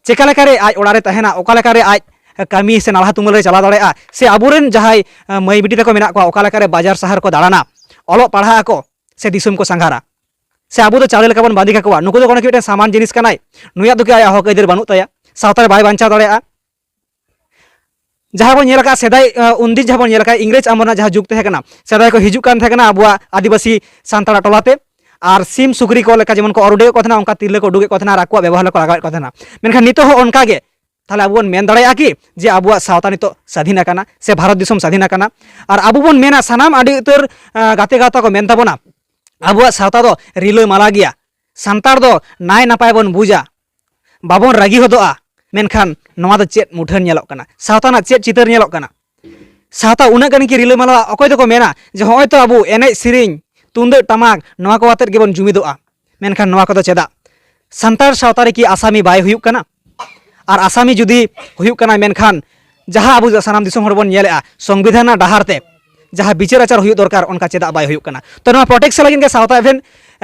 ᱪᱮᱠᱟ ᱞᱮᱠᱟᱨᱮ ᱟᱡ ᱚᱲᱟᱜ ᱨᱮ ᱛᱟᱦᱮᱱᱟ, ᱚᱠᱟ ᱞᱮᱠᱟᱨᱮ ᱟᱡ ᱠᱟᱹᱢᱤ ᱥᱮ ᱱᱟᱞᱦᱟ ᱛᱩᱢᱟᱹᱞ ᱨᱮ ᱪᱟᱞᱟᱣ ᱫᱟᱲᱮᱭᱟᱜᱼᱟ, ᱥᱮ ᱟᱵᱚᱨᱮᱱ ᱡᱟᱦᱟᱸᱭ, ᱟᱸ, ᱢᱟᱹᱭ ᱵᱤᱴᱤ ᱛᱟᱠᱚ ᱢᱮᱱᱟᱜ ᱠᱚᱣᱟ, ᱚᱠᱟ ᱞᱮᱠᱟᱨᱮ ᱵᱟᱡᱟᱨ ᱥᱟᱦᱟᱨ ᱠᱚ ᱫᱟᱬᱟᱱᱟ, ᱚᱞᱚᱜ ᱯᱟᱲᱦᱟᱜ ᱟᱠᱚ, ᱥᱮ ᱫᱤᱥᱚᱢ ᱠᱚ ᱥᱟᱸᱜᱷᱟᱨᱟ, ᱥᱮ ᱟᱵᱚ ᱫᱚ ᱪᱟᱣᱞᱮ ᱞᱮᱠᱟ ᱵᱚᱱ ᱵᱟᱸᱫᱮ ᱠᱟᱠᱚᱣᱟ, ᱱᱩᱠᱩ ᱫᱚ ᱠᱳᱱᱳ ᱠᱤ ᱢᱤᱫᱴᱮᱱ ᱥᱟᱢᱟᱱ ᱡᱤᱱᱤᱥ ᱠᱟᱱᱟᱭ, ᱱᱩᱭᱟᱜ ᱫᱚ ᱠᱤ ᱟᱭᱟᱜ ᱦᱚᱠ ᱟᱹᱭᱫᱟᱹᱨ ᱵᱟᱹᱱᱩᱜ ᱛᱟᱭᱟ, ᱥᱟᱶᱛᱟ ᱨᱮ ᱵᱟᱭ ᱵᱟᱧᱪᱟᱣ ᱫᱟᱲᱮᱭᱟᱜᱼᱟ? ᱡᱟᱦᱟᱸ ᱵᱚᱱ ᱧᱮᱞ ᱟᱠᱟᱫ ᱥᱮᱫᱟᱭ, ᱟᱸ, ᱩᱱᱫᱤᱱ ᱡᱟᱦᱟᱸ ᱵᱚᱱ ᱧᱮᱞ ᱟᱠᱟᱫ ᱤᱝᱨᱮᱡᱽ ᱟᱢᱚᱞ ᱨᱮᱱᱟᱜ ᱡᱟᱦᱟᱸ ᱡᱩᱜᱽ ᱛᱟᱦᱮᱸ ᱠᱟᱱᱟ, ᱥᱮᱫᱟᱭ ᱠᱚ ᱦᱤᱡᱩᱜ ᱠᱟᱱ ᱛᱟᱦᱮᱸ ᱠᱟᱱᱟ ᱟᱵᱚᱣᱟᱜ ᱟᱹᱫᱤᱵᱟᱹᱥᱤ ᱥᱟᱱᱛᱟᱲ ᱴᱚᱞᱟ ᱛᱮ, ᱟᱨ ᱥᱤᱢ ᱥᱩᱠᱨᱤ ᱠᱚ ᱞᱮᱠᱟ ᱡᱮᱢᱚᱱ ᱠᱚ ᱚᱨ ᱩᱰᱩᱠᱮᱫ ᱠᱚ ᱛᱟᱦᱮᱱᱟ, ᱚᱱᱠᱟ ᱛᱤᱨᱞᱟᱹ ᱠᱚ ᱩᱰᱩᱠᱮᱫ ᱠᱚ ᱛᱟᱦᱮᱱᱟ ᱟᱨ ᱟᱠᱚᱣᱟᱜ ᱵᱮᱵᱚᱦᱟᱨ ᱨᱮᱠᱚ ᱞᱟᱜᱟᱣᱮᱫ ᱠᱚ ᱛᱟᱦᱮᱱᱟ᱾ ᱢᱮᱱᱠᱷᱟᱱ ᱱᱤᱛᱚᱜ ᱦᱚᱸ ᱚᱱᱠᱟ ᱜᱮ᱾ ᱛᱟᱦᱚᱞᱮ ᱟᱵᱚ ᱵᱚᱱ ᱢᱮᱱ ᱫᱟᱲᱮᱭᱟᱜᱼᱟ ᱠᱤ ᱡᱮ ᱟᱵᱚᱣᱟᱜ ᱥᱟᱶᱛᱟ ᱱᱤᱛᱚᱜ ᱥᱟᱹᱫᱷᱤᱱ ᱟᱠᱟᱱᱟ ᱥᱮ ᱵᱷᱟᱨᱚᱛ ᱫᱤᱥᱚᱢ ᱥᱟᱹᱫᱷᱤᱱ ᱟᱠᱟᱱᱟ? ᱟᱨ ᱟᱵᱚ ᱵᱚᱱ ᱢᱮᱱᱟ, ᱥᱟᱱᱟᱢ ᱟᱹᱰᱤ ᱩᱛᱟᱹᱨ, ᱟᱸ, ᱜᱟᱛᱮ ᱜᱟᱶᱛᱟ ᱠᱚ ᱢᱮᱱ ᱛᱟᱵᱚᱱᱟ, ᱟᱵᱚᱣᱟᱜ ᱥᱟᱶᱛᱟ ᱫᱚ ᱨᱤᱞᱟᱹᱢᱟᱞᱟ ᱜᱮᱭᱟ, ᱥᱟᱱᱛᱟᱲ ᱫᱚ ᱱᱟᱭ ᱱᱟᱯᱟᱭ ᱵᱚᱱ ᱵᱩᱡᱟ, ᱵᱟᱵᱚᱱ ᱨᱟᱹᱜᱤ ᱦᱚᱫᱚᱜᱼᱟ᱾ ᱢᱮᱱᱠᱷᱟᱱ ᱱᱚᱣᱟ ᱫᱚ ᱪᱮᱫ ᱢᱩᱴᱷᱟᱹᱱ ᱧᱮᱞᱚᱜ ᱠᱟᱱᱟ? ᱥᱟᱶᱛᱟ ᱨᱮᱱᱟᱜ ᱪᱮᱫ ᱪᱤᱛᱟᱹᱨ ᱧᱮᱞᱚᱜ ᱠᱟᱱᱟ? ᱥᱟᱶᱛᱟ ᱩᱱᱟᱹᱜ ᱜᱟᱱ ᱜᱮ ᱨᱤᱞᱟᱹᱢᱟᱞᱟ, ᱚᱠᱚᱭ ᱫᱚᱠᱚ ᱢᱮᱱᱟ ᱡᱮ ᱦᱚᱸᱜᱼᱚᱭ ᱛᱚ ᱟᱵᱚ ᱮᱱᱮᱡ ᱥᱮᱨᱮᱧ, ᱛᱩᱢᱫᱟᱹᱜ ᱴᱟᱢᱟᱠ, ᱱᱚᱣᱟ ᱠᱚ ᱟᱛᱮᱫ ᱜᱮᱵᱚᱱ ᱡᱩᱢᱤᱫᱚᱜᱼᱟ᱾ ᱢᱮᱱᱠᱷᱟᱱ ᱱᱚᱣᱟ ᱠᱚᱫᱚ ᱪᱮᱫᱟᱜ? ᱥᱟᱱᱛᱟᱲ ᱥᱟᱶᱛᱟ ᱨᱮᱠᱤ ᱟᱥᱟᱢᱤ ᱵᱟᱭ ᱦᱩᱭᱩᱜ ᱠᱟᱱᱟ? ᱟᱨ ᱟᱥᱟᱢᱤ ᱡᱩᱫᱤ ᱦᱩᱭᱩᱜ ᱠᱟᱱᱟ, ᱢᱮᱱᱠᱷᱟᱱ ᱡᱟᱦᱟᱸ ᱟᱵᱚ ᱥᱟᱱᱟᱢ ᱫᱤᱥᱚᱢ ᱦᱚᱲ ᱵᱚᱱ ᱧᱮᱞᱮᱜᱼᱟ, ᱥᱚᱝᱵᱤᱫᱷᱟᱱ ᱨᱮᱱᱟᱜ ᱰᱟᱦᱟᱨ ᱛᱮ ᱡᱟᱦᱟᱸ ᱵᱤᱪᱟᱹᱨ ᱟᱪᱟᱨ ᱦᱩᱭᱩᱜ ᱫᱚᱨᱠᱟᱨ, ᱚᱱᱠᱟ ᱪᱮᱫᱟᱜ ᱵᱟᱭ ᱦᱩᱭᱩᱜ ᱠᱟᱱᱟ? ᱛᱚ, ᱱᱚᱣᱟ ᱯᱨᱚᱴᱮᱠᱥᱚᱱ ᱞᱟᱹᱜᱤᱫ ᱜᱮ ᱥᱟᱶᱛᱟ ᱮᱵᱷᱮᱱ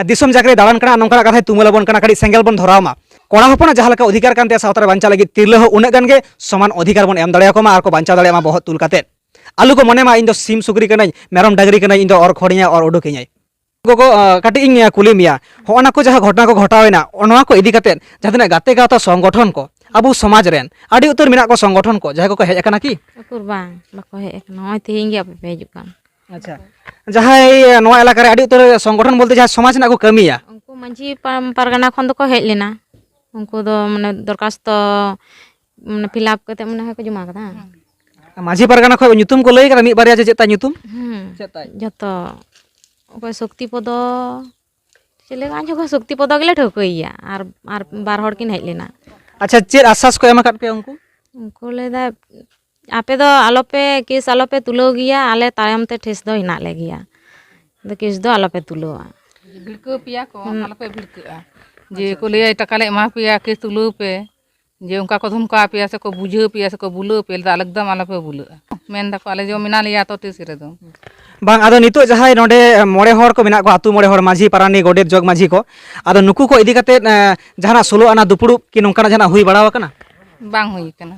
ᱫᱤᱥᱚᱢ ᱡᱟᱠ ᱨᱮ ᱫᱟᱬᱟᱱ ᱠᱟᱱᱟ, ᱱᱚᱝᱠᱟᱱᱟᱜ ᱠᱟᱛᱷᱟᱭ ᱛᱩᱢᱟᱹᱞ ᱟᱵᱚᱱ ᱠᱟᱱᱟ, ᱠᱟᱹᱴᱤᱡ ᱥᱮᱸᱜᱮᱞ ᱵᱚᱱ ᱫᱷᱚᱨᱟᱣ ᱢᱟ᱾ ᱠᱚᱲᱟ ᱦᱚᱯᱚᱱᱟᱜ ᱡᱟᱦᱟᱸ ᱞᱮᱠᱟ ᱚᱫᱷᱤᱠᱟᱨ ᱠᱟᱱ ᱛᱟᱭᱟ ᱥᱟᱶᱛᱟ ᱨᱮ ᱵᱟᱧᱪᱟᱣ ᱞᱟᱹᱜᱤᱫ, ᱛᱤᱨᱞᱟᱹ ᱦᱚᱸ ᱩᱱᱟᱹᱜ ᱜᱟᱱ ᱜᱮ ᱥᱚᱢᱟᱱ ᱚᱫᱷᱤᱠᱟᱨ ᱵᱚᱱ ᱮᱢ ᱫᱟᱲᱮᱭᱟᱠᱚ ᱢᱟ ᱟᱨ ᱠᱚ ᱵᱟᱧᱪᱟᱣ ᱫᱟᱲᱮᱭᱟᱜ ᱢᱟ ᱵᱚᱦᱚᱜ ᱛᱩᱞ ᱠᱟᱛᱮᱫ᱾ ᱟᱞᱚ ᱠᱚ ᱢᱚᱱᱮ ᱢᱟ, "ᱤᱧ ᱫᱚ ᱥᱤᱢ ᱥᱩᱠᱨᱤ ᱠᱟᱹᱱᱟᱹᱧ, ᱢᱮᱨᱚᱢ ᱰᱟᱹᱝᱨᱤ ᱠᱟᱹᱱᱟᱹᱧ, ᱤᱧ ᱫᱚ ᱚᱨ ᱠᱷᱚᱲᱤᱧᱟ, ᱚᱨ ᱩᱰᱩᱠᱤᱧᱟᱭ᱾" ᱜᱚᱜᱚ, ᱟᱸ, ᱠᱟᱹᱴᱤᱡ ᱤᱧ, ᱟᱸ, ᱠᱩᱞᱤ ᱢᱮᱭᱟ, ᱦᱚᱸᱜᱼᱚ ᱱᱟ ᱠᱚ ᱡᱟᱦᱟᱸ ᱜᱷᱚᱴᱚᱱᱟ ᱠᱚ ᱜᱷᱚᱴᱟᱣ ᱮᱱᱟ, ᱱᱚᱣᱟ ᱠᱚ ᱤᱫᱤ ᱠᱟᱛᱮᱫ ᱡᱟᱦᱟᱸ ᱛᱤᱱᱟᱹᱜ ᱜᱟᱛᱮ ᱜᱟᱶᱛᱟ ᱥᱚᱝᱜᱚᱴᱷᱚᱱ ᱠᱚ, ᱟᱵᱚ ᱥᱚᱢᱟᱡᱽ ᱨᱮᱱ ᱟᱹᱰᱤ ᱩᱛᱟᱹᱨ ᱢᱮᱱᱟᱜ ᱠᱚᱣᱟ ᱥᱚᱝᱜᱚᱴᱷᱚᱱ ᱠᱚ, ᱡᱟᱦᱟᱸᱭ ᱠᱚᱠᱚ ᱦᱮᱡ ᱟᱠᱟᱱᱟ ᱠᱤ? ᱩᱠᱩᱨ ᱵᱟᱝ, ᱵᱟᱠᱚ ᱦᱮᱡ ᱟᱠᱟᱱᱟ᱾ ᱱᱚᱜᱼᱚᱭ ᱛᱮᱦᱮᱧ ᱜᱮ ᱟᱯᱮ ᱯᱮ ᱦᱤᱡᱩᱜ ᱠᱟᱱ᱾ ᱟᱪᱪᱷᱟ, ᱡᱟᱦᱟᱸᱭ ᱱᱚᱣᱟ ᱮᱞᱟᱠᱟ ᱨᱮ ᱟᱹᱰᱤ ᱩᱛᱟᱹᱨ ᱥᱚᱝᱜᱚᱴᱷᱚᱱ ᱵᱚᱞᱛᱮ ᱡᱟᱦᱟᱸ ᱥᱚᱢᱟᱡᱽ ᱨᱮᱱᱟᱜ ᱠᱚ ᱠᱟᱹᱢᱤᱭᱟ? ᱩᱱᱠᱩ ᱢᱟᱹᱡᱷᱤ ᱯᱟ-, ᱯᱟᱨᱜᱟᱱᱟ ᱠᱷᱚᱱ ᱫᱚᱠᱚ ᱦᱮᱡ ᱞᱮᱱᱟ᱾ ᱩᱱᱠᱩ ᱫᱚ ᱢᱟᱱᱮ ᱫᱚᱨᱠᱷᱟᱥᱛᱚ, ᱢᱟᱱᱮ ᱯᱷᱤᱞᱟᱯ ᱠᱟᱛᱮ ᱢᱚᱱᱮ ᱦᱚᱭ ᱠᱚ ᱡᱚᱢᱟ ᱠᱟᱫᱟ᱾ ᱢᱟᱹᱡᱷᱤ ᱯᱟᱨᱜᱟᱱᱟ ᱠᱷᱚᱱ ᱧᱩᱛᱩᱢ ᱠᱚ ᱞᱟᱹᱭ ᱠᱟᱫᱟ ᱢᱤᱫ ᱵᱟᱨᱭᱟ, ᱡᱮ ᱪᱮᱫ ᱛᱟᱭ ᱧᱩᱛᱩᱢ? ᱦᱩᱸ᱾ ᱪᱮᱫ ᱛᱟᱭ? ᱡᱚᱛᱚ᱾ ᱚᱠᱚᱭ ᱥᱚᱠᱛᱤ ᱯᱚᱫᱚ, ᱪᱮᱫ ᱞᱮᱠᱟ ᱪᱚ ᱠᱚ, ᱥᱚᱠᱛᱤ ᱯᱚᱫᱚ ᱜᱮᱞᱮ ᱴᱷᱟᱹᱣᱠᱟᱹᱭᱮᱭᱟ᱾ ᱟᱨ, ᱟᱨ ᱵᱟᱨ ᱦᱚᱲ ᱠᱤᱱ ᱦᱮᱡ ᱞᱮᱱᱟ᱾ ᱟᱪᱪᱷᱟ, ᱪᱮᱫ ᱟᱥᱥᱟᱥ ᱠᱚ ᱮᱢ ᱟᱠᱟᱫ ᱯᱮᱭᱟ ᱩᱱᱠᱩ? ᱩᱱᱠᱩ ᱞᱟᱹᱭᱫᱟ, "ᱟᱯᱮ ᱫᱚ ᱟᱞᱚᱯᱮ, ᱠᱮᱥ ᱟᱞᱚᱯᱮ ᱛᱩᱞᱟᱹᱣ ᱜᱮᱭᱟ, ᱟᱞᱮ ᱛᱟᱭᱚᱢ ᱛᱮ ᱴᱷᱮᱥ ᱫᱚ ᱦᱮᱱᱟᱜ ᱞᱮ ᱜᱮᱭᱟ, ᱟᱫᱚ ᱠᱮᱥ ᱫᱚ ᱟᱞᱚᱯᱮ ᱛᱩᱞᱟᱹᱣᱟ᱾" ᱵᱷᱤᱲᱠᱟᱹᱣ ᱯᱮᱭᱟ ᱠᱚ, ᱦᱩᱸ᱾ ᱟᱞᱚᱯᱮ ᱵᱷᱤᱲᱠᱟᱹᱜᱼᱟ᱾ ᱡᱮ ᱟᱪᱪᱷᱟ, ᱠᱚ ᱟᱪᱪᱷᱟ᱾ ᱞᱟᱹᱭᱟ, "ᱴᱟᱠᱟ ᱞᱮ ᱮᱢᱟ ᱯᱮᱭᱟ, ᱠᱮᱥ ᱛᱩᱞᱟᱹᱣ ᱯᱮ", ᱡᱮ ᱚᱱᱠᱟ ᱠᱚ ᱫᱷᱚᱢᱠᱟᱣ ᱯᱮᱭᱟ ᱥᱮ ᱠᱚ ᱵᱩᱡᱷᱟᱹᱣ ᱯᱮᱭᱟ ᱥᱮ ᱠᱚ ᱵᱩᱞᱟᱹᱣ ᱯᱮᱭᱟ, ᱞᱟᱹᱭᱫᱟ, "ᱟᱞᱮ ᱮᱠᱫᱚᱢ ᱟᱞᱚᱯᱮ ᱵᱩᱞᱟᱹᱜᱼᱟ", ᱢᱮᱱ ᱫᱟᱠᱚ, "ᱟᱞᱮ ᱡᱮᱢᱚᱱ ᱢᱮᱱᱟᱜ ᱞᱮᱭᱟ ᱟᱛᱳ ᱴᱷᱮᱥ ᱨᱮᱫᱚ᱾" ᱵᱟᱝ, ᱟᱫᱚ ᱱᱤᱛᱚᱜ ᱡᱟᱦᱟᱸᱭ ᱱᱚᱰᱮ ᱢᱚᱬᱮ ᱦᱚᱲ ᱠᱚ ᱢᱮᱱᱟᱜ ᱠᱚᱣᱟ, ᱟᱹᱛᱩ ᱢᱚᱬᱮ ᱦᱚᱲ, ᱢᱟᱹᱡᱷᱤ, ᱯᱟᱨᱟᱱᱤᱠ, ᱜᱚᱰᱮᱛ, ᱡᱚᱜᱽ ᱢᱟᱹᱡᱷᱤ ᱠᱚ, ᱟᱫᱚ ᱱᱩᱠᱩ ᱠᱚ ᱤᱫᱤ ᱠᱟᱛᱮᱫ, ᱮᱸ, ᱡᱟᱦᱟᱱᱟᱜ ᱥᱳᱞᱳ ᱟᱱᱟ ᱫᱩᱯᱲᱩᱵ ᱠᱤ ᱱᱚᱝᱠᱟᱱᱟᱜ ᱡᱟᱦᱟᱱᱟᱜ ᱦᱩᱭ ᱵᱟᱲᱟ ᱟᱠᱟᱱᱟ? ᱵᱟᱝ ᱦᱩᱭ ᱟᱠᱟᱱᱟ,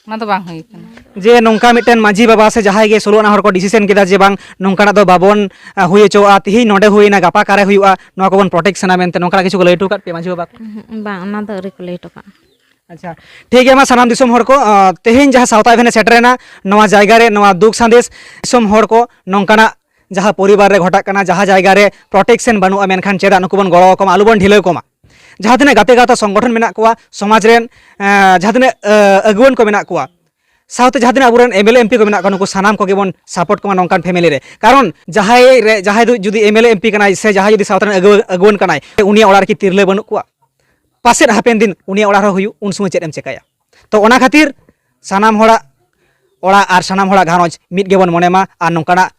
ᱚᱱᱟ ᱫᱚ ᱵᱟᱝ ᱦᱩᱭ ᱟᱠᱟᱱᱟ᱾ ᱡᱮ ᱱᱚᱝᱠᱟ ᱢᱤᱫᱴᱮᱱ ᱢᱟᱹᱡᱷᱤ ᱵᱟᱵᱟ ᱥᱮ ᱡᱟᱦᱟᱸᱭ ᱜᱮ ᱥᱳᱞᱳ ᱟᱱᱟ ᱦᱚᱲ ᱠᱚ ᱰᱤᱥᱤᱥᱮᱱ ᱠᱮᱫᱟ ᱡᱮ ᱵᱟᱝ, ᱱᱚᱝᱠᱟᱱᱟᱜ ᱫᱚ ᱵᱟᱵᱚᱱ, ᱟ, ᱦᱩᱭ ᱦᱚᱪᱚᱣᱟᱜᱼᱟ, ᱛᱤᱦᱤᱧ ᱱᱚᱸᱰᱮ ᱦᱩᱭᱱᱟ, ᱜᱟᱯᱟ ᱚᱠᱟᱨᱮ ᱦᱩᱭᱩᱜᱼᱟ, ᱱᱚᱣᱟ ᱠᱚᱵᱚᱱ ᱯᱨᱚᱴᱮᱠᱥᱚᱱᱟ ᱢᱮᱱᱛᱮ, ᱱᱚᱝᱠᱟᱱᱟᱜ ᱠᱤᱪᱷᱩ ᱠᱚ ᱞᱟᱹᱭ ᱦᱚᱴᱚ ᱟᱠᱟᱫ ᱯᱮᱭᱟ ᱢᱟᱹᱡᱷᱤ ᱵᱟᱵᱟ ᱠᱚ? ᱩᱦᱩᱸ, ᱵᱟᱝ, ᱚᱱᱟ ᱫᱚ ᱟᱹᱣᱨᱤ ᱠᱚ ᱞᱟᱹᱭ ᱦᱚᱴᱚ ᱠᱟᱜᱼᱟ᱾ ᱟᱪᱪᱷᱟ, ᱴᱷᱤᱠ ᱜᱮᱭᱟ, ᱢᱟ ᱥᱟᱱᱟᱢ ᱫᱤᱥᱚᱢ ᱦᱚᱲ ᱠᱚ, ᱟ, ᱛᱮᱦᱮᱧ ᱡᱟᱦᱟᱸ ᱥᱟᱶᱛᱟ ᱮᱵᱷᱮᱱ ᱮ ᱥᱮᱴᱮᱨᱮᱱᱟ, ᱱᱚᱣᱟ ᱡᱟᱭᱜᱟ ᱨᱮ ᱱᱚᱣᱟ ᱫᱩᱠ ᱥᱟᱸᱫᱮᱥ, ᱫᱤᱥᱚᱢ ᱦᱚᱲ ᱠᱚ, ᱱᱚᱝᱠᱟᱱᱟᱜ ᱡᱟᱦᱟᱸ ᱯᱚᱨᱤᱵᱟᱨ ᱨᱮ ᱜᱷᱚᱴᱟᱜ ᱠᱟᱱᱟ, ᱡᱟᱦᱟᱸ ᱡᱟᱭᱜᱟ ᱨᱮ ᱯᱨᱚᱴᱮᱠᱥᱚᱱ ᱵᱟᱹᱱᱩᱜᱼᱟ, ᱢᱮᱱᱠᱷᱟᱱ ᱪᱮᱫᱟᱜ ᱱᱩᱠᱩ ᱵᱚᱱ ᱜᱚᱲᱚ ᱟᱠᱚ ᱢᱟ, ᱟᱞᱚ ᱵᱚᱱ ᱰᱷᱤᱞᱟᱹᱣ ᱠᱚᱢᱟ? ᱡᱟᱦᱟᱸ ᱛᱤᱱᱟᱹᱜ ᱜᱟᱛᱮ ᱜᱟᱶᱛᱟ ᱥᱚᱝᱜᱚᱴᱷᱚᱱ ᱢᱮᱱᱟᱜ ᱠᱚᱣᱟ, ᱥᱚᱢᱟᱡᱽ ᱨᱮᱱ, ᱮᱸ, ᱡᱟᱦᱟᱸ ᱛᱤᱱᱟᱹᱜ, ᱮᱸ, ᱟᱹᱜᱩᱣᱟᱹᱱ ᱠᱚ ᱢᱮᱱᱟᱜ ᱠᱚᱣᱟ, ᱥᱟᱶᱛᱮ ᱡᱟᱦᱟᱸ ᱛᱤᱱᱟᱹᱜ ᱟᱵᱚᱨᱮᱱ M L A M P ᱠᱚ ᱢᱮᱱᱟᱜ ᱠᱚᱣᱟ, ᱱᱩᱠᱩ ᱥᱟᱱᱟᱢ ᱠᱚᱜᱮ ᱵᱚᱱ ᱥᱟᱯᱳᱨᱴ ᱠᱚᱢᱟ ᱱᱚᱝᱠᱟᱱ ᱯᱷᱮᱢᱮᱞᱤ ᱨᱮ᱾ ᱠᱟᱨᱚᱱ ᱡᱟᱦᱟᱸᱭ ᱨᱮ, ᱡᱟᱦᱟᱸᱭ ᱫᱚ ᱡᱩᱫᱤ M L A M P ᱠᱟᱱᱟᱭ ᱥᱮ ᱡᱟᱦᱟᱸᱭ ᱡᱩᱫᱤ ᱥᱟᱶᱛᱟ ᱨᱮᱱ ᱟᱹᱜᱩ-, ᱟᱹᱜᱩᱣᱟᱹᱱ ᱠᱟᱱᱟᱭ, ᱩᱱᱤᱭᱟᱜ ᱚᱲᱟᱜ ᱨᱮᱠᱤ ᱛᱤᱨᱞᱟᱹ ᱵᱟᱹᱱᱩᱜ ᱠᱚᱣᱟ? ᱯᱟᱥᱮᱫ ᱦᱟᱯᱮᱱ ᱫᱤᱱ ᱩᱱᱤᱭᱟᱜ ᱚᱲᱟᱜ ᱨᱮᱦᱚᱸ ᱦᱩᱭᱩᱜ, ᱩᱱ ᱥᱚᱢᱚᱭ ᱪᱮᱫ ᱮᱢ ᱪᱮᱠᱟᱭᱟ? ᱛᱚ, ᱚᱱᱟ ᱠᱷᱟᱹᱛᱤᱨ ᱥᱟᱱᱟᱢ ᱦᱚᱲᱟᱜ ᱚᱲᱟᱜ ᱟᱨ ᱥᱟᱱᱟᱢ ᱦᱚᱲᱟᱜ ᱜᱷᱟᱨᱚᱸᱡᱽ ᱢᱤᱫ ᱜᱮᱵᱚᱱ ᱢᱚᱱᱮ ᱢᱟ ᱟᱨ ᱱᱚᱝᱠᱟᱱᱟᱜ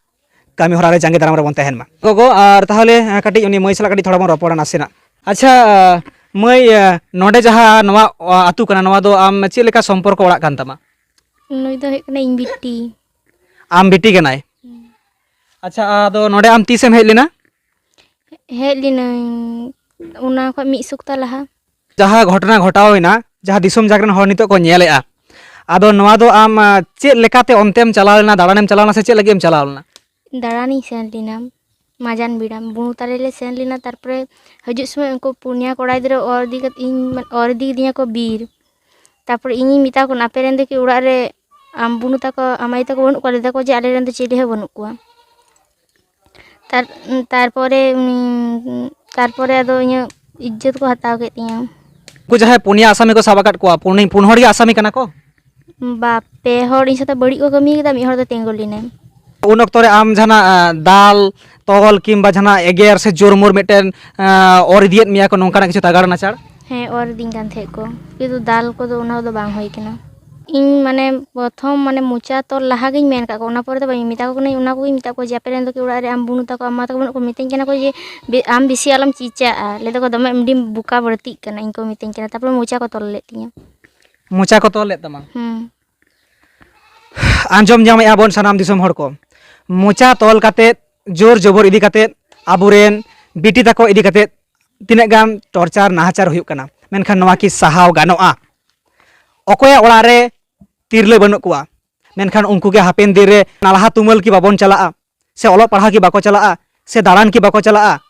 ᱠᱟᱹᱢᱤ ᱦᱚᱨᱟ ᱨᱮ ᱡᱟᱸᱜᱮ ᱫᱟᱨᱟᱢ ᱨᱮᱵᱚᱱ ᱛᱟᱦᱮᱱ ᱢᱟ᱾ ᱜᱚᱜᱚ, ᱟᱨ ᱛᱟᱦᱚᱞᱮ, ᱮᱸ, ᱠᱟᱹᱴᱤᱡ ᱩᱱᱤ ᱢᱟᱹᱭ ᱥᱟᱞᱟᱜ ᱠᱟᱹᱴᱤᱡ ᱛᱷᱚᱲᱟ ᱵᱚᱱ ᱨᱚᱯᱚᱲᱟ ᱱᱟᱥᱮᱱᱟᱜ᱾ ᱟᱪᱪᱷᱟ, ᱢᱟᱹᱭ, ᱮᱸ, ᱱᱚᱰᱮ ᱡᱟᱦᱟᱸ ᱱᱚᱣᱟ, ᱚ, ᱟᱹᱛᱩ ᱠᱟᱱᱟ, ᱱᱚᱣᱟ ᱫᱚ ᱟᱢ ᱪᱮᱫ ᱞᱮᱠᱟ ᱥᱚᱢᱯᱚᱨᱠᱚ ᱚᱲᱟᱜ ᱠᱟᱱ ᱛᱟᱢᱟ? ᱱᱩᱭ ᱫᱚ ᱦᱩᱭᱩᱜ ᱠᱟᱱᱟ ᱤᱧ ᱵᱤᱴᱤ᱾ ᱟᱢ ᱵᱤᱴᱤ ᱠᱟᱱᱟᱭ? ᱦᱩᱸ᱾ ᱟᱪᱪᱷᱟ, ᱟᱫᱚ ᱱᱚᱰᱮ ᱟᱢ ᱛᱤᱥᱮᱢ ᱦᱮᱡ ᱞᱮᱱᱟ? ᱦᱮᱡ ᱞᱤᱱᱟᱹᱧ ᱚᱱᱟ ᱠᱷᱚᱱ ᱢᱤᱫ ᱥᱚᱯᱛᱟ ᱞᱟᱦᱟ᱾ ᱡᱟᱦᱟᱸ ᱜᱷᱚᱴᱚᱱᱟ ᱜᱷᱚᱴᱟᱣ ᱮᱱᱟ, ᱡᱟᱦᱟᱸ ᱫᱤᱥᱚᱢ ᱡᱟᱠ ᱨᱮᱱ ᱦᱚᱲ ᱱᱤᱛᱚᱜ ᱠᱚ ᱧᱮᱞᱮᱫᱼᱟ, ᱟᱫᱚ ᱱᱚᱣᱟ ᱫᱚ ᱟᱢ, ᱟ, ᱪᱮᱫ ᱞᱮᱠᱟᱛᱮ ᱚᱱᱛᱮᱢ ᱪᱟᱞᱟᱣ ᱞᱮᱱᱟ, ᱫᱟᱬᱟᱱᱮᱢ ᱪᱟᱞᱟᱣ ᱞᱮᱱᱟ ᱥᱮ ᱪᱮᱫ ᱞᱟᱹᱜᱤᱫ ᱮᱢ ᱪᱟᱞᱟᱣ ᱞᱮᱱᱟ? ᱫᱟᱬᱟᱱᱤᱧ ᱥᱮᱱ ᱞᱮᱱᱟ, ᱢᱟᱡᱟᱱ ᱵᱮᱲᱟ ᱵᱩᱱᱩ ᱛᱟᱨᱮ ᱞᱮ ᱥᱮᱱ ᱞᱮᱱᱟ᱾ ᱛᱟᱨᱯᱚᱨᱮ ᱦᱤᱡᱩᱜ ᱥᱚᱢᱚᱭ ᱩᱱᱠᱩ ᱯᱩᱱᱭᱟ ᱠᱚᱲᱟ ᱜᱤᱫᱽᱨᱟᱹ ᱚᱨ ᱤᱫᱤ ᱠᱟᱛᱮ ᱤᱧ, ᱚᱨ ᱤᱫᱤ ᱠᱤᱫᱤᱧᱟ ᱠᱚ ᱵᱤᱨ᱾ ᱛᱟᱨᱯᱚᱨᱮ ᱤᱧᱤᱧ ᱢᱮᱛᱟ ᱠᱚ ᱠᱟᱱᱟ, "ᱟᱯᱮ ᱨᱮᱱ ᱫᱚ ᱠᱤ ᱚᱲᱟᱜ ᱨᱮ ᱟᱢ ᱵᱩᱱᱩ ᱛᱟᱠᱚ, ᱟᱢ ᱟᱭᱳ ᱛᱟᱠᱚ ᱵᱟᱹᱱᱩᱜ ᱠᱚᱣᱟ?" ᱞᱟᱹᱭ ᱫᱟᱠᱚ ᱡᱮ, "ᱟᱞᱮ ᱨᱮᱱ ᱫᱚ ᱪᱤᱞᱤ ᱦᱚᱸ ᱵᱟᱹᱱᱩᱜ ᱠᱚᱣᱟ᱾" ᱛᱟᱨ-, ᱛᱟᱨᱯᱚᱨᱮ ᱩᱱᱤ, ᱛᱟᱨᱯᱚᱨᱮ ᱟᱫᱚ ᱤᱧᱟᱹᱜ ᱤᱡᱽᱡᱚᱛ ᱠᱚ ᱦᱟᱛᱟᱣ ᱠᱮᱫ ᱛᱤᱧᱟᱹ᱾ ᱩᱱᱠᱩ ᱡᱟᱦᱟᱸᱭ ᱯᱩᱱᱭᱟ ᱟᱥᱟᱢᱤ ᱠᱚ ᱥᱟᱵ ᱟᱠᱟᱫ ᱠᱚᱣᱟ, ᱯᱩᱱ, ᱯᱩᱱ ᱦᱚᱲ ᱜᱮ ᱟᱥᱟᱢᱤ ᱠᱟᱱᱟ ᱠᱚ? ᱵᱟ, ᱯᱮ ᱦᱚᱲ ᱤᱧ ᱥᱟᱛᱮ ᱵᱟᱹᱲᱤᱡ ᱠᱚ ᱠᱟᱹᱢᱤ ᱠᱮᱫᱟ, ᱢᱤᱫ ᱦᱚᱲ ᱫᱚ ᱛᱤᱸᱜᱩ ᱞᱮᱱᱟᱭ᱾ ᱩᱱ ᱚᱠᱛᱚ ᱨᱮ ᱟᱢ ᱡᱟᱦᱟᱱᱟᱜ, ᱟ, ᱫᱟᱞ, ᱛᱚᱞ ᱠᱤᱝᱵᱟ ᱡᱟᱦᱟᱱᱟᱜ ᱮᱜᱮᱨ ᱥᱮ ᱡᱳᱨ ᱢᱳᱨ ᱢᱤᱫᱴᱮᱱ, ᱟ, ᱚᱨ ᱤᱫᱤᱭᱮᱫ ᱢᱮᱭᱟ ᱠᱚ, ᱱᱚᱝᱠᱟᱱᱟᱜ ᱠᱤᱪᱷᱩ ᱛᱟᱜᱟᱲ ᱱᱟᱪᱟᱲ? ᱦᱮᱸ, ᱚᱨ ᱤᱫᱤᱧ ᱠᱟᱱ ᱛᱟᱦᱮᱸᱫ ᱠᱚ, ᱠᱤᱱᱛᱩ ᱫᱟᱞ ᱠᱚᱫᱚ ᱚᱱᱟ ᱠᱚᱫᱚ ᱵᱟᱝ ᱦᱩᱭ ᱠᱟᱱᱟ᱾ ᱤᱧ ᱢᱟᱱᱮ ᱯᱨᱚᱛᱷᱚᱢ ᱢᱟᱱᱮ ᱢᱚᱪᱟ ᱛᱚᱞ ᱞᱟᱦᱟ ᱜᱤᱧ ᱢᱮᱱ ᱟᱠᱟᱫ ᱠᱚᱣᱟ, ᱚᱱᱟ ᱯᱚᱨᱮ ᱫᱚ ᱵᱟᱹᱧ ᱢᱮᱛᱟ ᱠᱚ ᱠᱟᱹᱱᱟᱹᱧ, ᱚᱱᱟ ᱠᱚᱜᱮᱧ ᱢᱮᱛᱟ ᱠᱚᱣᱟ ᱡᱮ, "ᱟᱯᱮ ᱨᱮᱱ ᱫᱚ ᱠᱤ ᱚᱲᱟᱜ ᱨᱮ ᱟᱢ ᱵᱩᱱᱩ ᱛᱟᱠᱚ, ᱟᱢ ᱢᱟ ᱛᱟᱠᱚ ᱵᱟᱹᱱᱩᱜ ᱠᱚᱣᱟ?" ᱢᱤᱛᱟᱹᱧ ᱠᱟᱱᱟ ᱠᱚ ᱡᱮ, "ᱵᱮ-, ᱟᱢ ᱵᱮᱥᱤ ᱟᱞᱚᱢ ᱪᱮᱸᱪᱟᱜᱼᱟ", ᱞᱟᱹᱭ ᱫᱟᱠᱚ, "ᱫᱚᱢᱮ ᱟᱹᱰᱤᱢ ᱵᱚᱠᱟ ᱵᱟᱹᱲᱛᱤᱜ ᱠᱟᱱᱟ", ᱤᱧ ᱠᱚ ᱢᱤᱛᱟᱹᱧ ᱠᱟᱱᱟ᱾ ᱛᱟᱨᱯᱚᱨᱮ ᱢᱚᱪᱟ ᱠᱚ ᱛᱚᱞ ᱞᱮᱫ ᱛᱤᱧᱟᱹ᱾ ᱢᱚᱪᱟ ᱠᱚ ᱛᱚᱞ ᱞᱮᱫ ᱛᱟᱢᱟ? ᱦᱩᱸ᱾ ᱟᱸᱡᱚᱢ ᱧᱟᱢᱮᱫᱼᱟ ᱵᱚᱱ ᱥᱟᱱᱟᱢ ᱫᱤᱥᱚᱢ ᱦᱚᱲ ᱠᱚ, ᱢᱚᱪᱟ ᱛᱚᱞ ᱠᱟᱛᱮᱫ, ᱡᱳᱨ ᱡᱚᱵᱚᱨ ᱤᱫᱤ ᱠᱟᱛᱮᱫ, ᱟᱵᱚᱨᱮᱱ ᱵᱤᱴᱤ ᱛᱟᱠᱚ ᱤᱫᱤ ᱠᱟᱛᱮᱫ ᱛᱤᱱᱟᱹᱜ ᱜᱟᱱ ᱴᱚᱨᱪᱟᱨ ᱱᱟᱦᱟᱪᱟᱨ ᱦᱩᱭᱩᱜ ᱠᱟᱱᱟ, ᱢᱮᱱᱠᱷᱟᱱ ᱱᱚᱣᱟ ᱠᱤ ᱥᱟᱦᱟᱣ ᱜᱟᱱᱚᱜᱼᱟ? ᱚᱠᱚᱭᱟᱜ ᱚᱲᱟᱜ ᱨᱮ ᱛᱤᱨᱞᱟᱹ ᱵᱟᱹᱱᱩᱜ ᱠᱚᱣᱟ, ᱢᱮᱱᱠᱷᱟᱱ ᱩᱱᱠᱩ ᱜᱮ ᱦᱟᱯᱮᱱ ᱫᱤᱱ ᱨᱮ ᱱᱟᱞᱦᱟ ᱛᱩᱢᱟᱹᱞ ᱠᱤ ᱵᱟᱵᱚᱱ ᱪᱟᱞᱟᱜᱼᱟ, ᱥᱮ ᱚᱞᱚᱜ ᱯᱟᱲᱦᱟᱣ ᱠᱤ ᱵᱟᱠᱚ ᱪᱟᱞᱟᱜᱼᱟ, ᱥᱮ ᱫᱟᱬᱟᱱ ᱠᱤ ᱵᱟᱠᱚ ᱪᱟᱞᱟᱜᱼᱟ?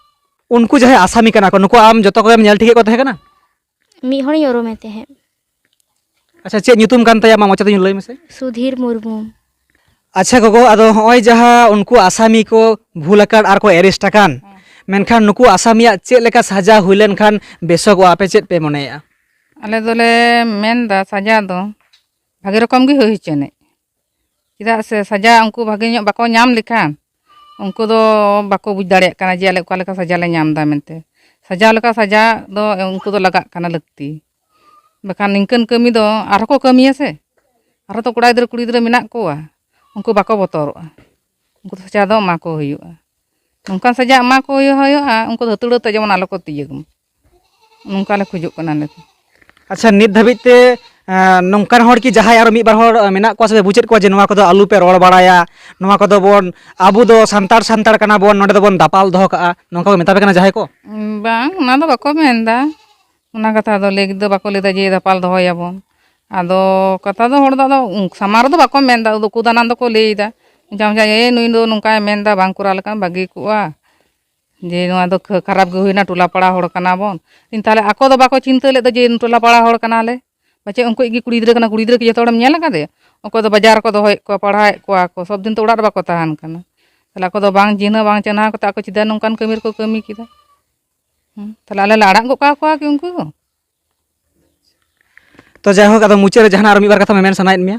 ᱩᱱᱠᱩ ᱡᱟᱦᱟᱸᱭ ᱟᱥᱟᱢᱤ ᱠᱟᱱᱟ ᱠᱚ, ᱱᱩᱠᱩ ᱟᱢ ᱡᱚᱛᱚ ᱠᱚᱜᱮᱢ ᱧᱮᱞ ᱴᱷᱤᱠᱮᱫ ᱠᱚ ᱛᱟᱦᱮᱸ ᱠᱟᱱᱟ? ᱢᱤᱫ ᱦᱚᱲᱤᱧ ᱩᱨᱩᱢᱮ ᱛᱟᱦᱮᱸᱫ᱾ ᱟᱪᱪᱷᱟ, ᱪᱮᱫ ᱧᱩᱛᱩᱢ ᱠᱟᱱ ᱛᱟᱭᱟ ᱟᱢᱟᱜ ᱢᱚᱪᱟ ᱛᱮ ᱞᱟᱹᱭ ᱢᱮᱥᱮ? ᱥᱩᱫᱷᱤᱨ ᱢᱩᱨᱢᱩ᱾ ᱟᱪᱪᱷᱟ ᱜᱚᱜᱚ, ᱟᱫᱚ ᱦᱚᱸᱜᱼᱚᱭ ᱡᱟᱦᱟᱸ ᱩᱱᱠᱩ ᱟᱥᱟᱢᱤ ᱠᱚ ᱵᱷᱩᱞ ᱟᱠᱟᱫ ᱟᱨ ᱠᱚ arrest ᱟᱠᱟᱱ, ᱦᱮᱸ᱾ ᱢᱮᱱᱠᱷᱟᱱ ᱱᱩᱠᱩ ᱟᱥᱟᱢᱤᱭᱟᱜ ᱪᱮᱫ ᱞᱮᱠᱟ ᱥᱟᱡᱟ ᱦᱩᱭ ᱞᱮᱱᱠᱷᱟᱱ ᱵᱮᱥᱚᱜᱚᱜᱼᱟ, ᱟᱯᱮ ᱪᱮᱫ ᱯᱮ ᱢᱚᱱᱮᱭᱮᱫᱼᱟ? ᱟᱞᱮ ᱫᱚᱞᱮ ᱢᱮᱱᱫᱟ ᱥᱟᱡᱟ ᱫᱚ ᱵᱷᱟᱜᱮ ᱨᱚᱠᱚᱢ ᱜᱮ ᱦᱩᱭ ᱦᱚᱪᱚᱱᱤᱡ᱾ ᱪᱮᱫᱟᱜ ᱥᱮ ᱥᱟᱡᱟ ᱩᱱᱠᱩ ᱵᱷᱟᱜᱮ ᱧᱚᱜ ᱵᱟᱠᱚ ᱧᱟᱢ ᱞᱮᱠᱷᱟᱱ ᱩᱱᱠᱩ ᱫᱚ ᱵᱟᱠᱚ ᱵᱩᱡᱽ ᱫᱟᱲᱮᱭᱟᱜ ᱠᱟᱱᱟ ᱡᱮ ᱟᱞᱮ ᱚᱠᱟ ᱞᱮᱠᱟ ᱥᱟᱡᱟ ᱞᱮ ᱧᱟᱢ ᱮᱫᱟ ᱢᱮᱱᱛᱮ᱾ ᱥᱟᱡᱟᱣ ᱞᱮᱠᱟ ᱥᱟᱡᱟ ᱫᱚ ᱩᱱᱠᱩ ᱫᱚ ᱞᱟᱜᱟᱜ ᱠᱟᱱᱟ ᱞᱟᱹᱠᱛᱤ᱾ ᱵᱟᱠᱷᱟᱱ ᱱᱤᱝᱠᱟᱹᱱ ᱠᱟᱹᱢᱤ ᱫᱚ ᱟᱨᱦᱚᱸ ᱠᱚ ᱠᱟᱹᱢᱤᱭᱟ ᱥᱮ᱾ ᱟᱨᱦᱚᱸ ᱛᱚ ᱠᱚᱲᱟ ᱜᱤᱫᱽᱨᱟᱹ ᱠᱩᱲᱤ ᱜᱤᱫᱽᱨᱟᱹ ᱢᱮᱱᱟᱜ ᱠᱚᱣᱟ, ᱩᱱᱠᱩ ᱵᱟᱠᱚ ᱵᱚᱛᱚᱨᱚᱜᱼᱟ᱾ ᱩᱱᱠᱩ ᱫᱚ ᱥᱟᱡᱟ ᱫᱚ ᱮᱢᱟ ᱠᱚ ᱦᱩᱭᱩᱜᱼᱟ᱾ ᱱᱚᱝᱠᱟᱱ ᱥᱟᱡᱟ ᱮᱢᱟ ᱠᱚ ᱦᱩᱭᱩᱜᱼᱟ, ᱩᱱᱠᱩ ᱫᱚ ᱦᱟᱹᱛᱲᱟᱹᱣ ᱛᱮ ᱡᱮᱢᱚᱱ ᱟᱞᱚ ᱠᱚ ᱛᱤᱭᱟᱹᱜᱽ ᱢᱟ, ᱱᱚᱝᱠᱟ ᱞᱮ ᱠᱷᱚᱡᱚᱜ ᱠᱟᱱᱟ ᱟᱞᱮ ᱫᱚ᱾ ᱟᱪᱪᱷᱟ, ᱱᱤᱛ ᱫᱷᱟᱹᱵᱤᱡ ᱛᱮ ᱮᱸ, ᱱᱚᱝᱠᱟᱱ ᱦᱚᱲ ᱠᱤ ᱡᱟᱦᱟᱸᱭ ᱟᱨᱚ ᱢᱤᱫ ᱵᱟᱨ ᱦᱚᱲ, ᱮᱸ, ᱢᱮᱱᱟᱜ ᱠᱚᱣᱟ ᱥᱮ ᱯᱮ ᱵᱩᱡᱮᱫ ᱠᱚᱣᱟ ᱡᱮ ᱱᱚᱣᱟ ᱠᱚᱫᱚ ᱟᱞᱚ ᱯᱮ ᱨᱚᱲ ᱵᱟᱲᱟᱭᱟ, ᱱᱚᱣᱟ ᱠᱚᱫᱚ ᱵᱚᱱ, ᱟᱵᱚ ᱫᱚ ᱥᱟᱱᱛᱟᱲ, ᱥᱟᱱᱛᱟᱲ ᱠᱟᱱᱟ ᱵᱚᱱ, ᱱᱚᱸᱰᱮ ᱫᱚᱵᱚᱱ ᱫᱟᱯᱟᱞ ᱫᱚᱦᱚ ᱠᱟᱜᱼᱟ, ᱱᱚᱝᱠᱟ ᱠᱚ ᱢᱮᱛᱟ ᱯᱮ ᱠᱟᱱᱟ ᱡᱟᱦᱟᱸᱭ ᱠᱚ? ᱵᱟᱝ, ᱚᱱᱟ ᱫᱚ ᱵᱟᱠᱚ ᱢᱮᱱᱫᱟ᱾ ᱚᱱᱟ ᱠᱟᱛᱷᱟ ᱫᱚ ᱞᱟᱹᱭ ᱫᱚ ᱵᱟᱠᱚ ᱞᱟᱹᱭᱫᱟ ᱡᱮ ᱫᱟᱯᱟᱞ ᱫᱚᱦᱚᱭᱟᱵᱚᱱ᱾ ᱟᱫᱚ ᱠᱟᱛᱷᱟ ᱫᱚ ᱦᱚᱲ ᱫᱚ ᱟᱫᱚ ᱩᱱ-, ᱥᱟᱢᱟᱝ ᱨᱮᱫᱚ ᱵᱟᱠᱚ ᱢᱮᱱᱫᱟ, ᱩᱱᱠᱩ ᱫᱟᱱᱟᱝ ᱫᱚᱠᱚ ᱞᱟᱹᱭᱫᱟ᱾ ᱡᱟᱦᱟᱸ ᱡᱟᱦᱟᱸ, "ᱮ, ᱱᱩᱭ ᱫᱚ ᱱᱚᱝᱠᱟᱭ ᱢᱮᱱᱫᱟ, ᱵᱟᱝ ᱠᱚᱨᱟᱣ ᱞᱮᱠᱷᱟᱱ ᱵᱷᱟᱹᱜᱤ ᱠᱚᱜᱼᱟ, ᱡᱮ ᱱᱚᱣᱟ ᱫᱚ ᱠᱷ-, ᱠᱷᱟᱨᱟᱯ ᱜᱮ ᱦᱩᱭᱱᱟ, ᱴᱚᱞᱟ ᱯᱟᱲᱟ ᱦᱚᱲ ᱠᱟᱱᱟ ᱵᱚᱱ᱾" ᱛᱟᱦᱞᱮ ᱟᱠᱚ ᱫᱚ ᱵᱟᱠᱚ ᱪᱤᱱᱛᱟᱹ ᱞᱮᱫ ᱫᱚ ᱡᱮ ᱴᱚᱞᱟ ᱯᱟᱲᱟ ᱦᱚᱲ ᱠᱟᱱᱟᱞᱮ, ᱯᱟᱪᱮᱫ ᱩᱱᱠᱩ ᱤᱡ ᱜᱮ ᱠᱩᱲᱤ ᱜᱤᱫᱽᱨᱟᱹ ᱠᱟᱱᱟ, ᱠᱩᱲᱤ ᱜᱤᱫᱽᱨᱟᱹ ᱠᱤ ᱡᱚᱛᱚ ᱦᱚᱲᱮᱢ ᱧᱮᱞ ᱟᱠᱟᱫᱮᱭᱟ? ᱚᱠᱚᱭ ᱫᱚ ᱵᱟᱡᱟᱨ ᱨᱮᱠᱚ ᱫᱚᱦᱚᱭᱮᱫ ᱠᱚᱣᱟ, ᱯᱟᱲᱦᱟᱣᱮᱫ ᱠᱚᱣᱟ ᱠᱚ, ᱥᱚᱵ ᱫᱤᱱ ᱛᱚ ᱚᱲᱟᱜ ᱨᱮ ᱵᱟᱠᱚ ᱛᱟᱦᱮᱱ ᱠᱟᱱᱟ᱾ ᱛᱟᱦᱞᱮ ᱟᱠᱚ ᱫᱚ ᱵᱟᱝ ᱪᱤᱱᱦᱟᱹ ᱵᱟᱝ ᱪᱤᱱᱦᱟᱹ ᱠᱟᱛᱮ ᱟᱠᱚ ᱪᱮᱫᱟᱜ ᱱᱚᱝᱠᱟᱱ ᱠᱟᱹᱢᱤ ᱨᱮᱠᱚ ᱠᱟᱹᱢᱤ ᱠᱮᱫᱟ? ᱦᱩᱸ, ᱛᱟᱦᱞᱮ ᱟᱞᱮ ᱞᱮ ᱟᱲᱟᱜ ᱜᱚᱫ ᱠᱟᱠᱚᱣᱟ ᱠᱤ ᱩᱱᱠᱩ ᱫᱚ? ᱛᱚ ᱡᱟᱭᱦᱳᱠ, ᱟᱫᱚ ᱢᱩᱪᱟᱹᱫ ᱨᱮ ᱡᱟᱦᱟᱱᱟᱜ ᱟᱨ ᱢᱤᱫ ᱵᱟᱨ ᱠᱟᱛᱷᱟ ᱢᱮᱢᱮᱱ ᱥᱟᱱᱟᱭᱮᱫ ᱢᱮᱭᱟ?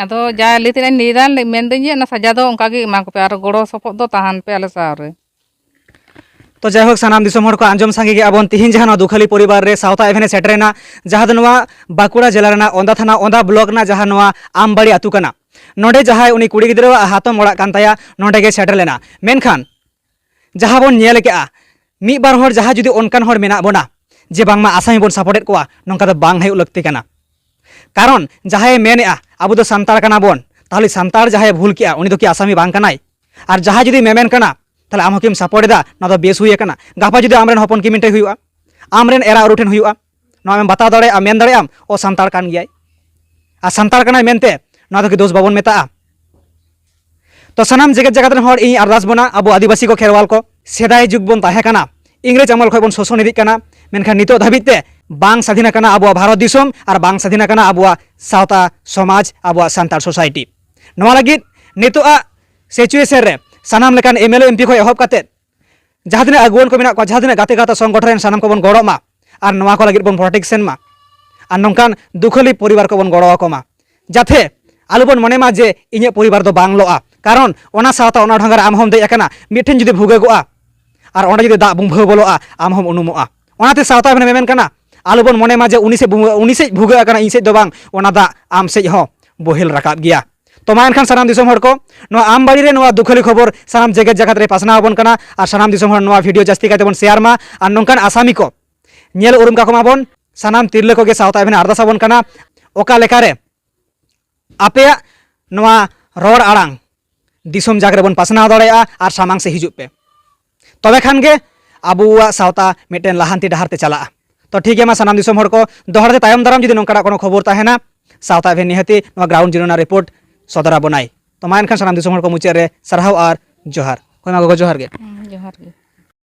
ᱟᱫᱚ ᱡᱟ ᱞᱟᱹᱭ ᱛᱮᱱᱟᱜ ᱤᱧ ᱞᱟᱹᱭᱫᱟ, ᱢᱮᱱᱫᱟᱹᱧ ᱡᱮ ᱚᱱᱟ ᱥᱟᱡᱟ ᱫᱚ ᱚᱱᱠᱟ ᱜᱮ ᱮᱢᱟ ᱠᱚᱯᱮ ᱟᱨ ᱜᱚᱲᱚ ᱥᱚᱯᱚᱦᱚᱫ ᱫᱚ ᱛᱟᱦᱮᱱ ᱯᱮ ᱟᱞᱮ ᱥᱟᱶ ᱨᱮ᱾ ᱛᱚ ᱡᱟᱭᱦᱳᱠ, ᱥᱟᱱᱟᱢ ᱫᱤᱥᱚᱢ ᱦᱚᱲ ᱠᱚ ᱟᱸᱡᱚᱢ ᱥᱟᱸᱜᱮ ᱜᱮ ᱟᱵᱚᱱ ᱛᱤᱦᱤᱧ ᱡᱟᱦᱟᱸ ᱱᱚᱣᱟ ᱫᱩᱠᱷᱟᱹᱞᱤ ᱯᱚᱨᱤᱵᱟᱨ ᱨᱮ ᱥᱟᱶᱛᱟ ᱮᱵᱷᱮᱱ ᱮ ᱥᱮᱴᱮᱨᱮᱱᱟ, ᱡᱟᱦᱟᱸ ᱫᱚ ᱱᱚᱣᱟ ᱵᱟᱸᱠᱩᱲᱟ ᱡᱮᱞᱟ ᱨᱮᱱᱟᱜ ᱚᱸᱫᱟ ᱛᱷᱟᱱᱟ ᱚᱸᱫᱟ ᱵᱞᱚᱠ ᱨᱮᱱᱟᱜ ᱡᱟᱦᱟᱸ ᱱᱚᱣᱟ ᱟᱢᱵᱟᱲᱤ ᱟᱹᱛᱩ ᱠᱟᱱᱟ, ᱱᱚᱰᱮ ᱡᱟᱦᱟᱸᱭ ᱩᱱᱤ ᱠᱩᱲᱤ ᱜᱤᱫᱽᱨᱟᱹᱣᱟᱜ ᱦᱟᱛᱚᱢ ᱚᱲᱟᱜ ᱠᱟᱱ ᱛᱟᱭᱟ, ᱱᱚᱰᱮ ᱜᱮ ᱥᱮᱴᱮᱨ ᱞᱮᱱᱟ᱾ ᱢᱮᱱᱠᱷᱟᱱ ᱡᱟᱦᱟᱸ ᱵᱚᱱ ᱧᱮᱞ ᱠᱮᱜᱼᱟ, ᱢᱤᱫ ᱵᱟᱨ ᱦᱚᱲ ᱡᱟᱦᱟᱸ ᱡᱩᱫᱤ ᱚᱱᱠᱟᱱ ᱦᱚᱲ ᱢᱮᱱᱟᱜ ᱵᱚᱱᱟ ᱡᱮ ᱵᱟᱝᱢᱟ ᱟᱥᱟᱢᱤ ᱵᱚᱱ ᱥᱟᱯᱳᱨᱴᱮᱫ ᱠᱚᱣᱟ, ᱱᱚᱝᱠᱟ ᱫᱚ ᱵᱟᱝ ᱦᱩᱭᱩᱜ ᱞᱟᱹᱠᱛᱤ ᱠᱟᱱᱟ᱾ ᱠᱟᱨᱚᱱ ᱡᱟᱦᱟᱸᱭᱮ ᱢᱮᱱᱮᱜᱼᱟ ᱟᱵᱚ ᱫᱚ ᱥᱟᱱᱛᱟᱲ ᱠᱟᱱᱟ ᱵᱚᱱ, ᱛᱟᱦᱚᱞᱮ ᱥᱟᱱᱛᱟᱲ ᱡᱟᱦᱟᱸᱭᱮ ᱵᱷᱩᱞ ᱠᱮᱜᱼᱟ ᱩᱱᱤ ᱫᱚ ᱠᱤ ᱟᱥᱟᱢᱤ ᱵᱟᱝ ᱠᱟᱱᱟᱭ? ᱟᱨ ᱡᱟᱦᱟᱸᱭ ᱡᱩᱫᱤ ᱢᱮᱢᱮᱱ ᱠᱟᱱᱟ, ᱛᱟᱦᱚᱞᱮ ᱟᱢ ᱦᱚᱸ ᱠᱤᱢ ᱥᱟᱯᱳᱨᱴ ᱮᱫᱟ, ᱱᱚᱣᱟ ᱫᱚ ᱵᱮᱥ ᱦᱩᱭ ᱟᱠᱟᱱᱟ᱾ ᱜᱟᱯᱟ ᱡᱩᱫᱤ ᱟᱢᱨᱮᱱ ᱦᱚᱯᱚᱱ ᱠᱤᱢᱤᱱ ᱴᱷᱮᱱ ᱦᱩᱭᱩᱜᱼᱟ, ᱟᱢᱨᱮᱱ ᱮᱨᱟ ᱩᱨᱩ ᱴᱷᱮᱱ ᱦᱩᱭᱩᱜᱼᱟ, ᱱᱚᱣᱟ ᱮᱢ ᱵᱟᱛᱟᱣ ᱫᱟᱲᱮᱭᱟᱜᱼᱟ, ᱢᱮᱱ ᱫᱟᱲᱮᱭᱟᱜ ᱟᱢ, "ᱚ, ᱥᱟᱱᱛᱟᱲ ᱠᱟᱱ ᱜᱮᱭᱟᱭ, ᱟᱨ ᱥᱟᱱᱛᱟᱲ ᱠᱟᱱᱟᱭ ᱢᱮᱱᱛᱮ ᱱᱚᱣᱟ ᱫᱚ ᱠᱤ ᱫᱳᱥ ᱵᱟᱵᱚᱱ ᱢᱮᱛᱟᱜᱼᱟ?" ᱛᱚ ᱥᱟᱱᱟᱢ ᱡᱮᱜᱮᱛ ᱡᱟᱠᱟᱛ ᱨᱮᱱ ᱦᱚᱲ, ᱤᱧ ᱟᱨᱫᱟᱥ ᱵᱚᱱᱟ, ᱟᱵᱚ ᱟᱹᱫᱤᱵᱟᱹᱥᱤ ᱠᱚ, ᱠᱷᱮᱨᱣᱟᱞ ᱠᱚ, ᱥᱮᱫᱟᱭ ᱡᱩᱜᱽ ᱵᱚᱱ ᱛᱟᱦᱮᱸ ᱠᱟᱱᱟ, ᱤᱝᱨᱮᱡᱽ ᱟᱢᱚᱞ ᱠᱷᱚᱱ ᱵᱚᱱ ᱥᱳᱥᱚᱱ ᱤᱫᱤᱜ ᱠᱟᱱᱟ, ᱢᱮᱱᱠᱷᱟᱱ ᱱᱤᱛᱚᱜ ᱫᱷᱟᱹᱵᱤᱡ ᱛᱮ ᱵᱟᱝ ᱥᱟᱫᱷᱤᱱ ᱟᱠᱟᱱᱟ ᱟᱵᱚᱣᱟᱜ ᱵᱷᱟᱨᱚᱛ ᱫᱤᱥᱚᱢ ᱟᱨ ᱵᱟᱝ ᱥᱟᱫᱷᱤᱱ ᱟᱠᱟᱱᱟ ᱟᱵᱚᱣᱟᱜ ᱥᱟᱶᱛᱟ ᱥᱚᱢᱟᱡᱽ, ᱟᱵᱚᱣᱟᱜ ᱥᱟᱱᱛᱟᱲ ᱥᱳᱥᱟᱭᱴᱤ᱾ ᱱᱚᱣᱟ ᱞᱟᱹᱜᱤᱫ ᱱᱤᱛᱚᱜᱟᱜ ᱥᱤᱪᱩᱭᱮᱥᱚᱱ ᱨᱮ ᱥᱟᱱᱟᱢ ᱞᱮᱠᱟᱱ M L A, M P ᱠᱷᱚᱱ ᱮᱦᱚᱵ ᱠᱟᱛᱮᱫ ᱡᱟᱦᱟᱸ ᱛᱤᱱᱟᱹᱜ ᱟᱹᱜᱩᱣᱟᱹᱱ ᱠᱚ ᱢᱮᱱᱟᱜ ᱠᱚᱣᱟ, ᱡᱟᱦᱟᱸ ᱛᱤᱱᱟᱹᱜ ᱜᱟᱛᱮ ᱜᱟᱶᱛᱟ ᱥᱚᱝᱜᱚᱴᱷᱚᱱ ᱨᱮᱱ ᱥᱟᱱᱟᱢ ᱠᱚᱵᱚᱱ ᱜᱚᱲᱚᱜ ᱢᱟ ᱟᱨ ᱱᱚᱣᱟ ᱠᱚ ᱞᱟᱹᱜᱤᱫ ᱵᱚᱱ ᱯᱨᱚᱴᱮᱠᱥᱚᱱ ᱢᱟ ᱟᱨ ᱱᱚᱝᱠᱟᱱ ᱫᱩᱠᱷᱟᱹᱞᱤ ᱯᱚᱨᱤᱵᱟᱨ ᱠᱚᱵᱚᱱ ᱜᱚᱲᱚ ᱟᱠᱚ ᱢᱟ, ᱡᱟᱛᱮ ᱟᱞᱚᱵᱚᱱ ᱢᱚᱱᱮ ᱢᱟ ᱡᱮ ᱤᱧᱟᱹᱜ ᱯᱚᱨᱤᱵᱟᱨ ᱫᱚ ᱵᱟᱝ ᱞᱚᱜᱼᱟ᱾ ᱠᱟᱨᱚᱱ ᱚᱱᱟ ᱥᱟᱶᱛᱟ, ᱚᱱᱟ ᱰᱷᱚᱸᱜᱟ ᱨᱮ ᱟᱢ ᱦᱚᱸᱢ ᱫᱮᱡ ᱟᱠᱟᱱᱟ, ᱢᱤᱫ ᱴᱷᱮᱱ ᱡᱩᱫᱤ ᱵᱷᱩᱜᱟᱹᱜᱚᱜᱼᱟ ᱟᱨ ᱚᱸᱰᱮ ᱡᱩᱫᱤ ᱫᱟᱜ ᱵᱩᱢᱵᱷᱟᱹᱣ ᱵᱚᱞᱚᱜᱼᱟ, ᱟᱢ ᱦᱚᱸᱢ ᱩᱱᱩᱢᱚᱜᱼᱟ᱾ ᱚᱱᱟᱛᱮ ᱥᱟᱶᱛᱟ ᱮᱵᱷᱮᱱ ᱢᱮᱢᱮᱱ ᱠᱟᱱᱟ, ᱟᱞᱚᱵᱚᱱ ᱢᱚᱱᱮ ᱢᱟ ᱡᱮ ᱩᱱᱤ ᱥᱮᱫ ᱵᱩ-, ᱩᱱᱤ ᱥᱮᱫ ᱵᱷᱩᱜᱟᱹᱜ ᱟᱠᱟᱱᱟ, ᱤᱧ ᱥᱮᱫ ᱫᱚ ᱵᱟᱝ, ᱚᱱᱟ ᱫᱟᱜ ᱟᱢ ᱥᱮᱫ ᱦᱚᱸ ᱵᱳᱦᱮᱞ ᱨᱟᱠᱟᱵ ᱜᱮᱭᱟ᱾ ᱛᱚ ᱢᱟ ᱮᱱᱠᱷᱟᱱ ᱥᱟᱱᱟᱢ ᱫᱤᱥᱚᱢ ᱦᱚᱲ ᱠᱚ, ᱱᱚᱣᱟ ᱟᱢᱵᱟᱲᱤ ᱨᱮ ᱱᱚᱣᱟ ᱫᱩᱠᱷᱟᱹᱞᱤ ᱠᱷᱚᱵᱚᱨ ᱥᱟᱱᱟᱢ ᱡᱮᱜᱮᱛ ᱡᱟᱠᱟᱛ ᱨᱮ ᱯᱟᱥᱱᱟᱣ ᱟᱵᱚᱱ ᱠᱟᱱᱟ ᱟᱨ ᱥᱟᱱᱟᱢ ᱫᱤᱥᱚᱢ ᱦᱚᱲ ᱱᱚᱣᱟ ᱵᱷᱤᱰᱤᱭᱳ ᱡᱟᱹᱥᱛᱤ ᱠᱟᱭᱛᱮ ᱵᱚᱱ ᱥᱮᱭᱟᱨ ᱢᱟ ᱟᱨ ᱱᱚᱝᱠᱟᱱ ᱟᱥᱟᱢᱤ ᱠᱚ ᱧᱮᱞ ᱩᱨᱩᱢ ᱠᱟᱠᱚ ᱢᱟᱵᱚᱱ᱾ ᱥᱟᱱᱟᱢ ᱛᱤᱨᱞᱟᱹ ᱠᱚᱜᱮ ᱥᱟᱶᱛᱟ ᱮᱵᱷᱮᱱ ᱟᱨᱫᱟᱥ ᱟᱵᱚᱱ ᱠᱟᱱᱟ, ᱚᱠᱟ ᱞᱮᱠᱟᱨᱮ ᱟᱯᱮᱭᱟᱜ ᱱᱚᱣᱟ ᱨᱚᱲ ᱟᱲᱟᱝ ᱫᱤᱥᱚᱢ ᱡᱟᱠ ᱨᱮᱵᱚᱱ ᱯᱟᱥᱱᱟᱣ ᱫᱟᱲᱮᱭᱟᱜᱼᱟ ᱟᱨ ᱥᱟᱢᱟᱝ ᱥᱮᱫ ᱦᱤᱡᱩᱜ ᱯᱮ᱾ ᱛᱚᱵᱮ ᱠᱷᱟᱱ ᱜᱮ ᱟᱵᱚᱣᱟᱜ ᱥᱟᱶᱛᱟ ᱢᱤᱫᱴᱮᱱ ᱞᱟᱦᱟᱱᱛᱤ ᱰᱟᱦᱟᱨ ᱛᱮ ᱪᱟᱞᱟᱜᱼᱟ᱾ ᱛᱚ ᱴᱷᱤᱠ ᱜᱮᱭᱟ, ᱢᱟ ᱥᱟᱱᱟᱢ ᱫᱤᱥᱚᱢ ᱦᱚᱲ ᱠᱚ ᱫᱚᱦᱲᱟ ᱛᱮ ᱛᱟᱭᱚᱢ ᱫᱟᱨᱟᱢ ᱡᱩᱫᱤ ᱱᱚᱝᱠᱟᱱᱟᱜ ᱠᱳᱱᱳ ᱠᱷᱚᱵᱚᱨ ᱛᱟᱦᱮᱱᱟ, ᱥᱟᱶᱛᱟ ᱮᱵᱷᱮᱱ ᱱᱤᱦᱟᱹᱛᱤ ᱱᱚᱣᱟ ground zero ᱨᱮᱱᱟᱜ report ᱥᱚᱫᱚᱨ ᱟᱵᱚᱱᱟᱭ᱾ ᱛᱚ ᱢᱟ ᱮᱱᱠᱷᱟᱱ ᱥᱟᱱᱟᱢ ᱫᱤᱥᱚᱢ ᱦᱚᱲ ᱠᱚ ᱢᱩᱪᱟᱹᱫ ᱨᱮ ᱥᱟᱨᱦᱟᱣ ᱟᱨ ᱡᱚᱦᱟᱨ᱾ ᱦᱳᱭ ᱢᱟ ᱜᱚᱜᱚ, ᱡᱚᱦᱟᱨ ᱜᱮ᱾ ᱦᱮᱸ, ᱡᱚᱦᱟᱨ ᱜᱮ᱾